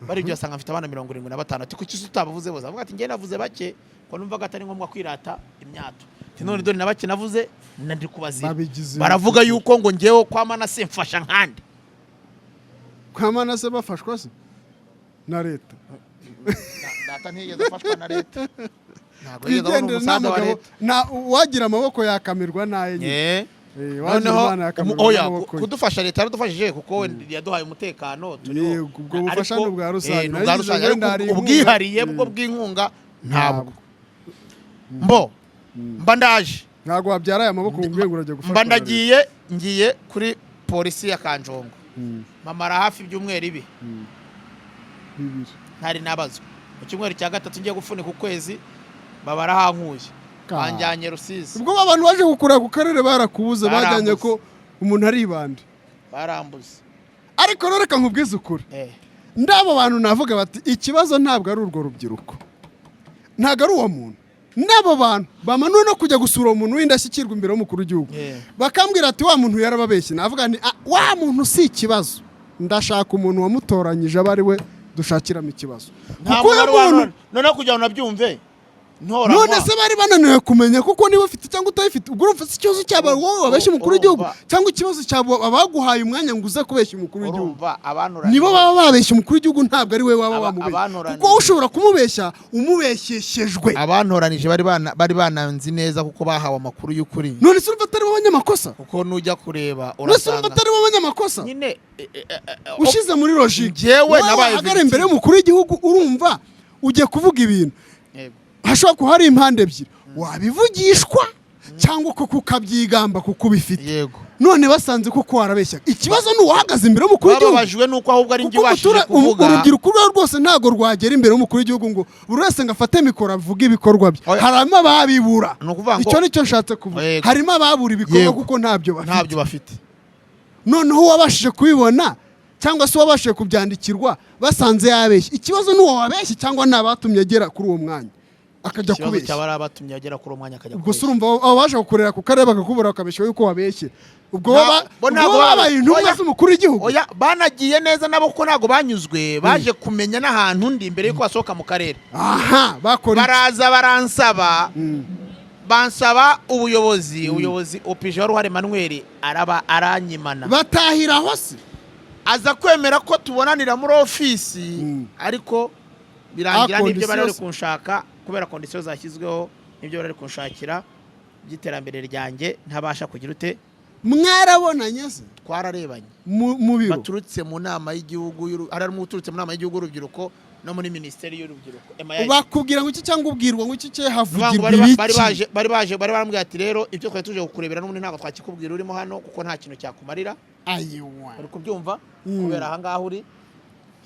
Bari ibyo basanga mfite abana 75." Ati: "Kuki se utabavuze bose?" Avuga ati: "Njye navuze bake ko numvaga atari ngombwa kwirata imyato." Ati: "None dore na bake navuze ndi kubazira." Babigize. Baravuga yuko ngo ngewe kwa Manase mfasha nkande. Kwa Manase bafashwa se na leta? Data ntiyigeze afashwa na leta, ntabwo yigeze abona Twigendere, nta umusaza wa mugabo leta. nta uwagira amaboko yakamirwa n'aye nyine. Uwagira Noneho Imana yakamirwa oya, n'amaboko ye. kudufasha leta yaradufashije, kuko wenda yaduhaye umutekano turiho. Yego, ubwo bufasha Ariko, ni ubwa rusange. ni ubwa Nagize rusange, ngo wenda ariko hari inkunga. ubwihariye bwo bw'inkunga ntabwo. Mbo mba ndaje. Ntabwo wabyara aya maboko ngo ubwe ngo urajya gufashwa Mba na leta. ndagiye, ngiye kuri polisi ya Kanjongo, mpamara hafi ibyumweru ibi 2. Ntari nabazwa. Mu cyumweru cya gatatu ngiye gufunika ukwezi, baba barahankuye, banjyanye Rusizi. Ubwo abantu baje gukura ku karere barakubuze, Barambuze. bajyanye ko umuntu ari ibandi. Barambuze. Ariko rero reka nkubwize ukuri, ndabo bantu navuga bati ikibazo ntabwo ari urwo rubyiruko, ntabwo ari uwo muntu, n'abo bantu bamanuwe no kujya gusura uwo muntu w'indashyikirwa imbere y'umukuru w'igihugu, bakambwira ati wa muntu yarababeshye. Navuga nti: "Ah, wa muntu si ikibazo, ndashaka umuntu wamutoranyije aba ari we dushakiramo ikibazo." Nta Kuko muntu uyu wari muntu noneho kugira ngo nabyumve ntoranywa. None se bari bananiwe kumenya kuko niba ufite cyangwa utayifite? Ubwo urumva si ikibazo cyaba wowe wabeshye umukuru w'igihugu cyangwa ikibazo cyaba abaguhaye umwanya ngo uze kubeshya umukuru w'igihugu? Urumva abantoranyije Nibo baba babeshya umukuru w'igihugu, ntabwo ari we waba wamubeshya, kuko wowe ushobora kumubeshya umubeshyeshejwe. Abantoranije bari bananzi neza, kuko bahawe amakuru y'ukuri. None se urumva atari bo banyamakosa? Kuko nujya kureba None se urumva urasanga atari bo banyamakosa? Nyine Ushyize muri logique, Njyewe wowe nabaye wahagara victime. imbere y'umukuru w'igihugu, urumva ugiye kuvuga ibintu, hashobora kuba hari impande ebyiri: wabivugishwa cyangwa koko ukabyigamba kuko ubifite. None basanze koko warabeshyaga, ikibazo ni uwahagaze imbere y'umukuru w'igihugu. Bababajwe nuko ahubwo ari njye Kuko ubashije kuvuga. urubyiruko urwo rwose ntabwo rwagera imbere y'umukuru w'igihugu ngo buri wese ngo afate mikoro avuge ibikorwa bye. Oya. Harimo ababibura. Ni ukuvuga ngo Icyo nicyo nshatse kuvuga. Harimo ababura ibikorwa kuko ntabyo bafite. Ntabyo bafite. Noneho uwabashije kubibona cyangwa se uwabashije kubyandikirwa, basanze yabeshye, ikibazo ni uwo wabeshye cyangwa ni abatumye agera kuri uwo mwanya akajya Ikibazo kubeshya? cyaba ari abatumye agera kuri uwo mwanya akajya Ubwo se kubeshya. urumva abo baje kukurera ku karere bakakubura, bakabeshya yuko wabeshye, ubwo Bo ubwo ntabwo babaye intumwa Oya. z'umukuru w'igihugu? Oya, banagiye neza nabo, kuko ntabwo banyuzwe. Baje kumenya n'ahantu ndi mbere yuko basohoka mu karere. Aha bakora iki? Baraza baransaba, bansaba ubuyobozi. OPG wari uhari Emmanuel araba aranyimana. Batahira aho se? Aza kwemera ko tubonanira muri ofisi, ariko birangira Ah, n'ibyo bari bari conditions. kunshaka, kubera conditions zashyizweho n'ibyo bari bari kunshakira by'iterambere ryanjye, ntabasha kugira ute. Mwarabonanye se? Twararebanye. Mu biro? Baturutse mu nama y'igihugu harimo uturutse mu nama y'igihugu y'urubyiruko no muri Minisiteri y'Urubyiruko, MIC. Bakubwira ngo iki cyangwa ubwirwa ngo iki cye, Ni ukuvuga ngo havugirwa bari ibiki? baje bari barambwira ati: "Rero ibyo twari tuje kukurebera n'ubundi ntabwo twakikubwira urimo hano, kuko nta kintu cyakumarira." Ayiwa. Uri kubyumva? Kubera aha ngaha uri,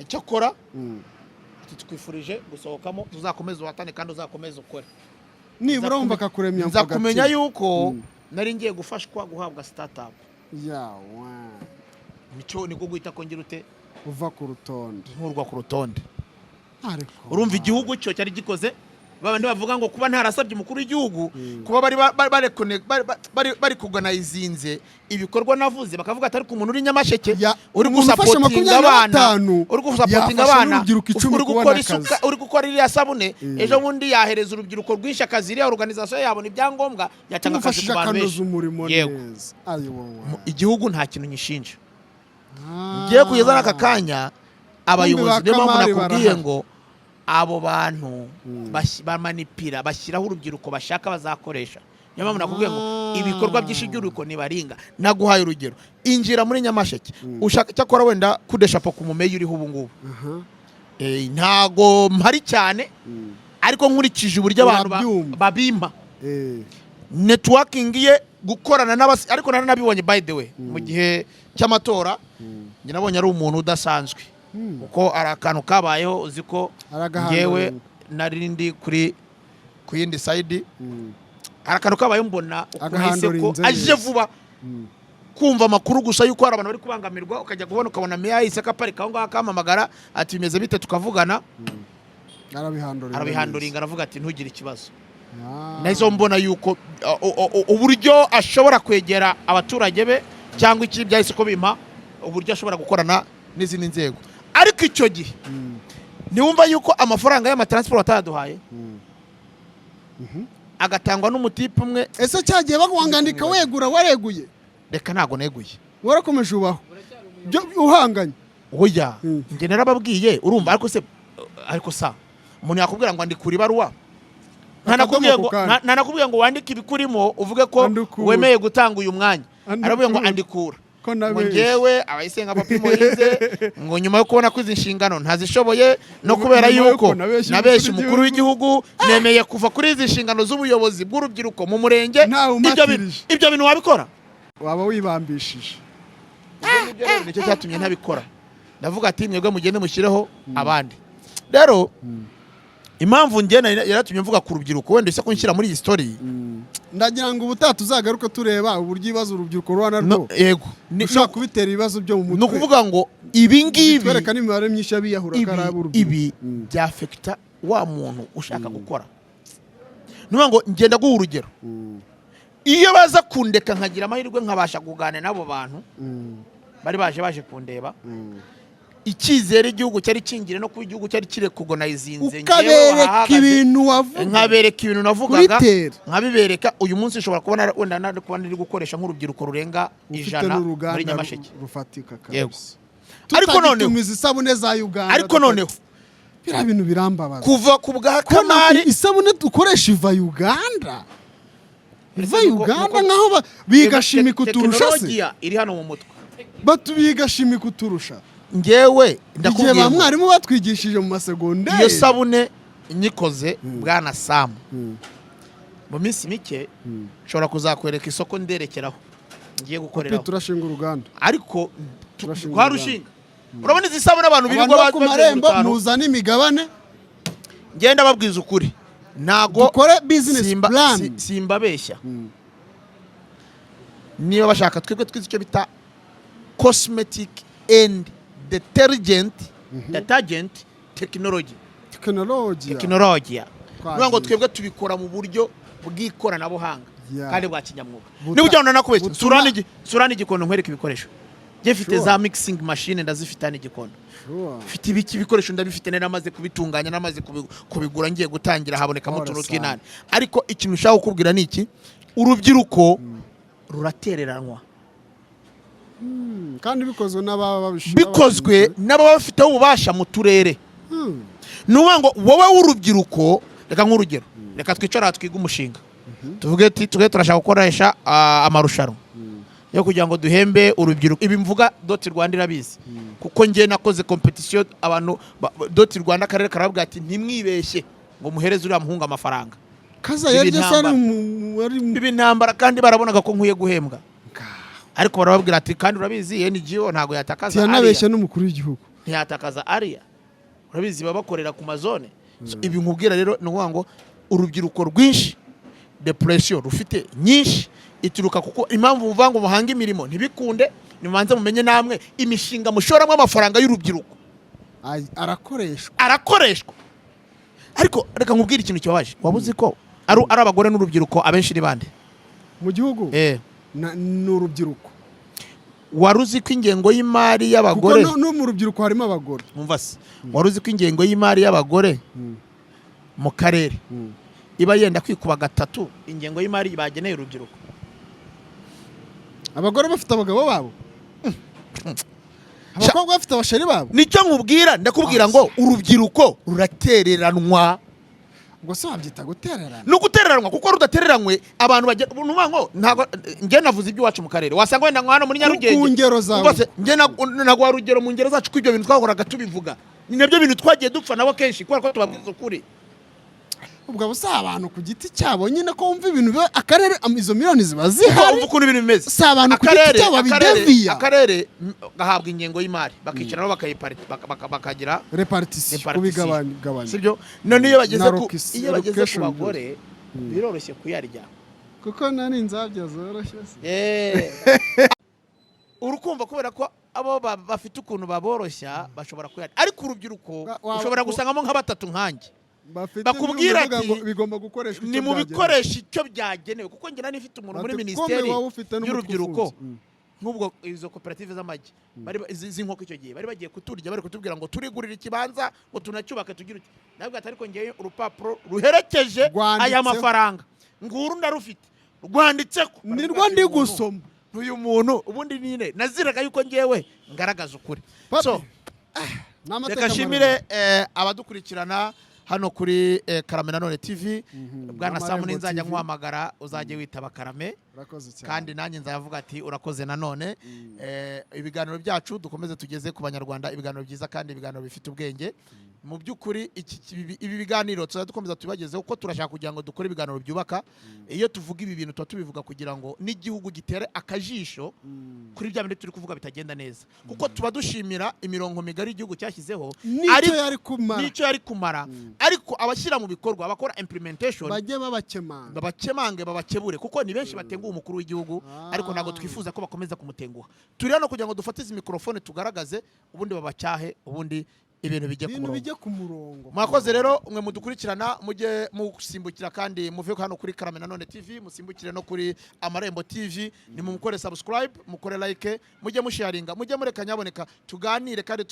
icyo akora, ati: "Tukwifurije gusohokamo, tuzakomeze uhatane kandi uzakomeze ukore." Nibura wumva akakuremya. Nza kumenya yuko nari ngiye gufashwa guhabwa startup. Yawa. Nicyo niko guhita kongera ute? Uva ku rutonde. Nkurwa ku rutonde. Ariko Urumva igihugu cyo cyari gikoze. Babandi bavuga ngo kuba ntarasabye umukuru w'igihugu, kuba bari ba- bari bari bari bari kuganizinze ibikorwa navuze, bakavuga ati: "Ariko umuntu uri Nyamasheke uri umuntu ufashe gusupportinga 25 abana, uri gusupportinga yafasha abana, n'urubyiruko 10 uri kubona gukora akazi." isuka, uri gukora iriya sabune, ejo bundi yahereza urubyiruko rwinshi akazi, iriya organization yabona ibyangombwa, yatanga akazi Tumufashije ku bantu akanoza benshi." umurimo Yego. neza. Ayo wowe. Igihugu nta kintu nyishinja ngiye kugeza n'aka kanya. Abayobozi, ba niyo mpamvu Kamari nakubwiye barahari. ngo abo bantu bamanipira, bashyiraho urubyiruko bashaka bazakoresha. Niyo mpamvu nakubwiye ngo ibikorwa byinshi by'urubyiruko ntibaringa. Naguhaye urugero: injira muri Nyamasheke ushaka. Cyakora wenda kudeshapo ku mumeyi uriho ubu ngubu. Ntago mpari cyane, ariko nkurikije uburyo abantu Urabyumva. babimpa networking ye, gukorana n'abasi, ariko naranabibonye, by the way, mu gihe cy'amatora njye nabonye ari umuntu udasanzwe, kuko hari akantu kabayeho, uzi ko Aragahanura. ngewe nari ndi ku yindi side. Hari akantu kabayeho, mbona ukuntu ahise ko Agahandurinze aje neza. vuba kumva amakuru gusa yuko hari abantu bari kubangamirwa, ukajya kubona ukabona meya yahise akaparika aho ngaho, akampamagara ati: "Bimeze bite?" Tukavugana. Arabihanduringa. Arabihanduringa, aravuga ati: "Ntugire ikibazo." Neza. Nazo mbona yuko uburyo ashobora kwegera abaturage be cyangwa iki, byahise ko bimpa uburyo ashobora gukorana n'izindi nzego. Ariko icyo gihe ntiwumva yuko amafaranga y'amatransport batayaduhaye, agatangwa n'umutipe umwe. Ese cyagiye baguhangandika wegura, wareguye? Reka, ntago neguye. Warakomeje ubaho Byo uhanganye? Oya. Njye narababwiye, urumva, ariko se, ariko sa umuntu yakubwira ngo andikura ibaruwa, ntanakubwiye Akadomo ngo ku kandi. Ntanakubwiye ngo wandike ibikurimo, uvuge ko Andukura. wemeye gutanga uyu mwanya. Andukura. Arababwiye ngo andikura Ko ngo nabeshye. Ngewe Abayisenga Papi Moise, ngo nyuma yo kubona ko izi nshingano ntazishoboye no kubera Nyuma yuko yuko nabeshye nabeshye umukuru umukuru w'igihugu, nemeye kuva kuri izi nshingano z'ubuyobozi bw'urubyiruko mu murenge. Ntawe Ibyo bintu, umatirije. ibyo bintu wabikora? Waba wibambishije. Ibyo ngibyo rero nicyo cyatumye ntabikora. Ndavuga ati: "Mwebwe mugende mushyireho abandi." Rero impamvu njye yaratumye mvuga ku rubyiruko, wenda ise kunshyira muri iyi story. Ndagira ngo ubutaha tuzagaruke tureba uburyo ibibazo urubyiruko ruhura narwo Yego. ushobora kubitera ibibazo byo mu mutwe. Ni ukuvuga ngo ibi ngibi twereka n'imibare myinshi y'abiyahura ko ari ab'urubyiruko. Ibi byaffecta wa muntu ushaka gukora. Ni ukuvuga ngo ngenda guha urugero: iyo baza kundeka nkagira amahirwe nkabasha kuganira n'abo bantu bari baje kundeba, icyizere igihugu cyari kingire no kuba igihugu cyari kirecognizinze, Ukabereka ibintu wavuga. Nkabereka ibintu navugaga. Kuri terrain. Nkabibereka, uyu munsi nshobora kubona wenda nari kuba ndiri gukoresha nk'urubyiruko rurenga Ufite 100 n'uruganda muri Nyamasheke. rufatika Yego. kabisa. Ariko noneho Tutagitumiza isabune za Uganda. Ariko noneho Biriya bintu birambabaza. kuva ku bwa Kubona Kamari isabune dukoresha iva Uganda, iva Uganda, nkaho biga chimie kuturusha se. Tekinolojiya iri hano mu mutwe. Batu biga chimie kuturusha. Ngewe Igihe ndakubwiye ba ngo mwarimu batwigishije mu masegonderi. Iyo sabune nyikoze, bwana Samu, mu minsi mike nshobora kuzakwereka isoko nderekeraho ngiye gukoreraho. Turashinga uruganda. Ariko Turashinga kwa uruganda. rushinga, urabona izi sabune abantu Abantu birirwa bo ku marembo, muzane imigabane. Ngenda babwiza ukuri, ntago Dukore business plan. Simbabeshya. Niba bashaka, twebwe twize icyo bita cosmetic and detergent technology. Tekinolojiya. Tekinolojiya. Twagiye. Niyo ngo twebwe tubikora mu buryo bw'ikoranabuhanga kandi bwa kinyamwuga. Niba ujyana nakubeshya, sura n'igikondo nkwereke ibikoresho. Njye mfite za mixing machine, ndazifite hano igikondo. Mfite ibiki, ibikoresho ndabifite, nari namaze kubitunganya, namaze kubigura, ngiye gutangira habonekamo Pole utuntu sana. tw'inani. Ariko ikintu ushaka kukubwira ni iki: urubyiruko ruratereranwa. Kandi bikozwe n'ababa babishinzwe. Bikozwe n'ababa bafiteho ububasha mu turere. Ni ukuvuga ngo wowe w'urubyiruko, reka nk'urugero, reka twicare aha twige umushinga, tuvuge ati tuge turashaka gukoresha amarushanwa yo kugira ngo duhembe urubyiruko. Ibi mvuga DOT Rwanda irabizi, kuko njye nakoze competition, abantu DOT Rwanda akarere karababwira ati: "Ntimwibeshye ngo muhereze uriya muhungu amafaranga." Kaza Ibi yaryo se ari ntambara. Ibi intambara, kandi barabonaga ko nkwiye guhembwa, ariko barababwira ati: "Kandi urabizi NGO ntabwo yatakaza Tiyanabeshya ariya." n'umukuru w'igihugu. Ntiyatakaza ariya, urabizi baba bakorera ku mazone. So, ibi nkubwira rero ni ukuvuga ngo urubyiruko rwinshi depression rufite nyinshi ituruka kuko impamvu muvuga ngo muhange imirimo ntibikunde. Nimubanze mumenye namwe imishinga mushoramo amafaranga y'urubyiruko Ay, arakoreshwa. Arakoreshwa. Ariko reka nkubwire ikintu kibabaje. Waba uzi ko ari abagore n'urubyiruko abenshi ni bande? Mu gihugu? Eh. Ni urubyiruko. Wari uzi ko ingengo y'imari Kuko y'abagore no mu rubyiruko harimo abagore. Umva se, wari uzi ko ingengo y'imari y'abagore mu karere iba yenda kwikuba gatatu ingengo y'imari bageneye urubyiruko? Abagore bafite abagabo babo, abakobwa bafite abasheri babo. Nicyo nkubwira, ndakubwira ngo urubyiruko ruratereranwa. Ubwo se wabyita gutererana? Ni ugutereranwa, kuko rudatereranywe abantu bajya nuvuga ngo ntabwo njye navuze iby'iwacu mu karere, wasanga wenda nka hano muri Nyarugenge. Ku ngero zawe. Rwose njye naguha urugero mu ngero zacu, ko ibyo bintu twahoraga tubivuga, ni nabyo bintu twagiye dupfa nabo kenshi kubera ko tubabwiza ukuri. Ubwo abo si abantu ku giti cyabo nyine, ko wumva ibintu biba akarere, izo miliyoni ziba Kuko zihari. Wumva ukuntu ibintu bimeze. Si abantu ku giti cyabo babideviya. Akarere gahabwa ingengo y'imari, bakicara nabo bakagira Répartition. Répartition. Kubigabanya. Sibyo? None iyo bageze Na ku iyo bageze ku location. bagore biroroshye kuyarya. Kuko nari inzabya zoroshye se. Urukumva, kubera ko abo bafite ukuntu baboroshya, bashobora kuyarya, ariko urubyiruko ushobora gusangamo nka batatu nkanjye Bafite bakubwira inkunga ivuga ati, ngo bigomba gukoreshwa icyo ni mu byagenewe. Bikoresho icyo byagenewe, kuko njye nari mfite umuntu muri Bati, minisiteri "Kome waba ufite n'umutwe y'urubyiruko." ufunze." Nk'ubwo izo koperative z'amagi z'inkoko icyo gihe bari bagiye kuturya, bari kutubwira ngo turigurire ikibanza, ngo tunacyubake, tugire uti nabwo ati ariko ngewe urupapuro ruherekeje Rwanditseho. aya mafaranga nguru ndarufite, rwanditse ko Ni rwo ndi gusoma. Uyu muntu ubundi nyine naziraga yuko ngewe ngaragaza ukuri. Papi, So ni amateka reka nshimire abadukurikirana hano kuri Karame Nanone TV. Bwana Samu, Amarembo ninzajya TV. nkuhamagara uzajye witaba Karame. Urakoze cyane. Kandi nanjye nzavuga ati urakoze nanone. Ibiganiro byacu dukomeze tugeze ku Banyarwanda ibiganiro byiza kandi ibiganiro bifite ubwenge. Mu by'ukuri ibi biganiro tuzajya dukomeza tubibagezeho, kuko turashaka kugira ngo dukore ibiganiro byubaka. Iyo tuvuga ibi bintu, tuba tubivuga kugira ngo n'igihugu gitere akajisho kuri bya bindi turi kuvuga bitagenda neza, kuko tuba dushimira imirongo migari igihugu cyashyizeho N'icyo yari kumara. N'icyo yari kumara, ariko abashyira mu bikorwa, abakora implementation, bajye babakemanga. Babakemange, babakebure, kuko ni benshi batenguha umukuru w'igihugu. Ariko ntabwo twifuza ko bakomeza kumutenguha. Turi hano kugira ngo dufate izi mikorofone tugaragaze, ubundi babacyahe, ubundi ibintu bijye ku Ibintu murongo. bijye ku murongo. Mwakoze rero mwe mudukurikirana, mujye musimbukira kandi muve hano kuri Karame Nanone TV, musimbukire no kuri Amarembo TV. Ni mukore subscribe, mukore like, mujye musharinga, mujye mureka nyaboneka tuganire kandi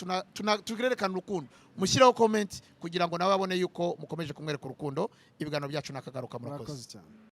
turerekane urukundo. Mushyireho comment kugira ngo nawe abone yuko mukomeje kumwereka urukundo. Ibiganiro byacu nakagaruka. Murakoze. Murakoze cyane.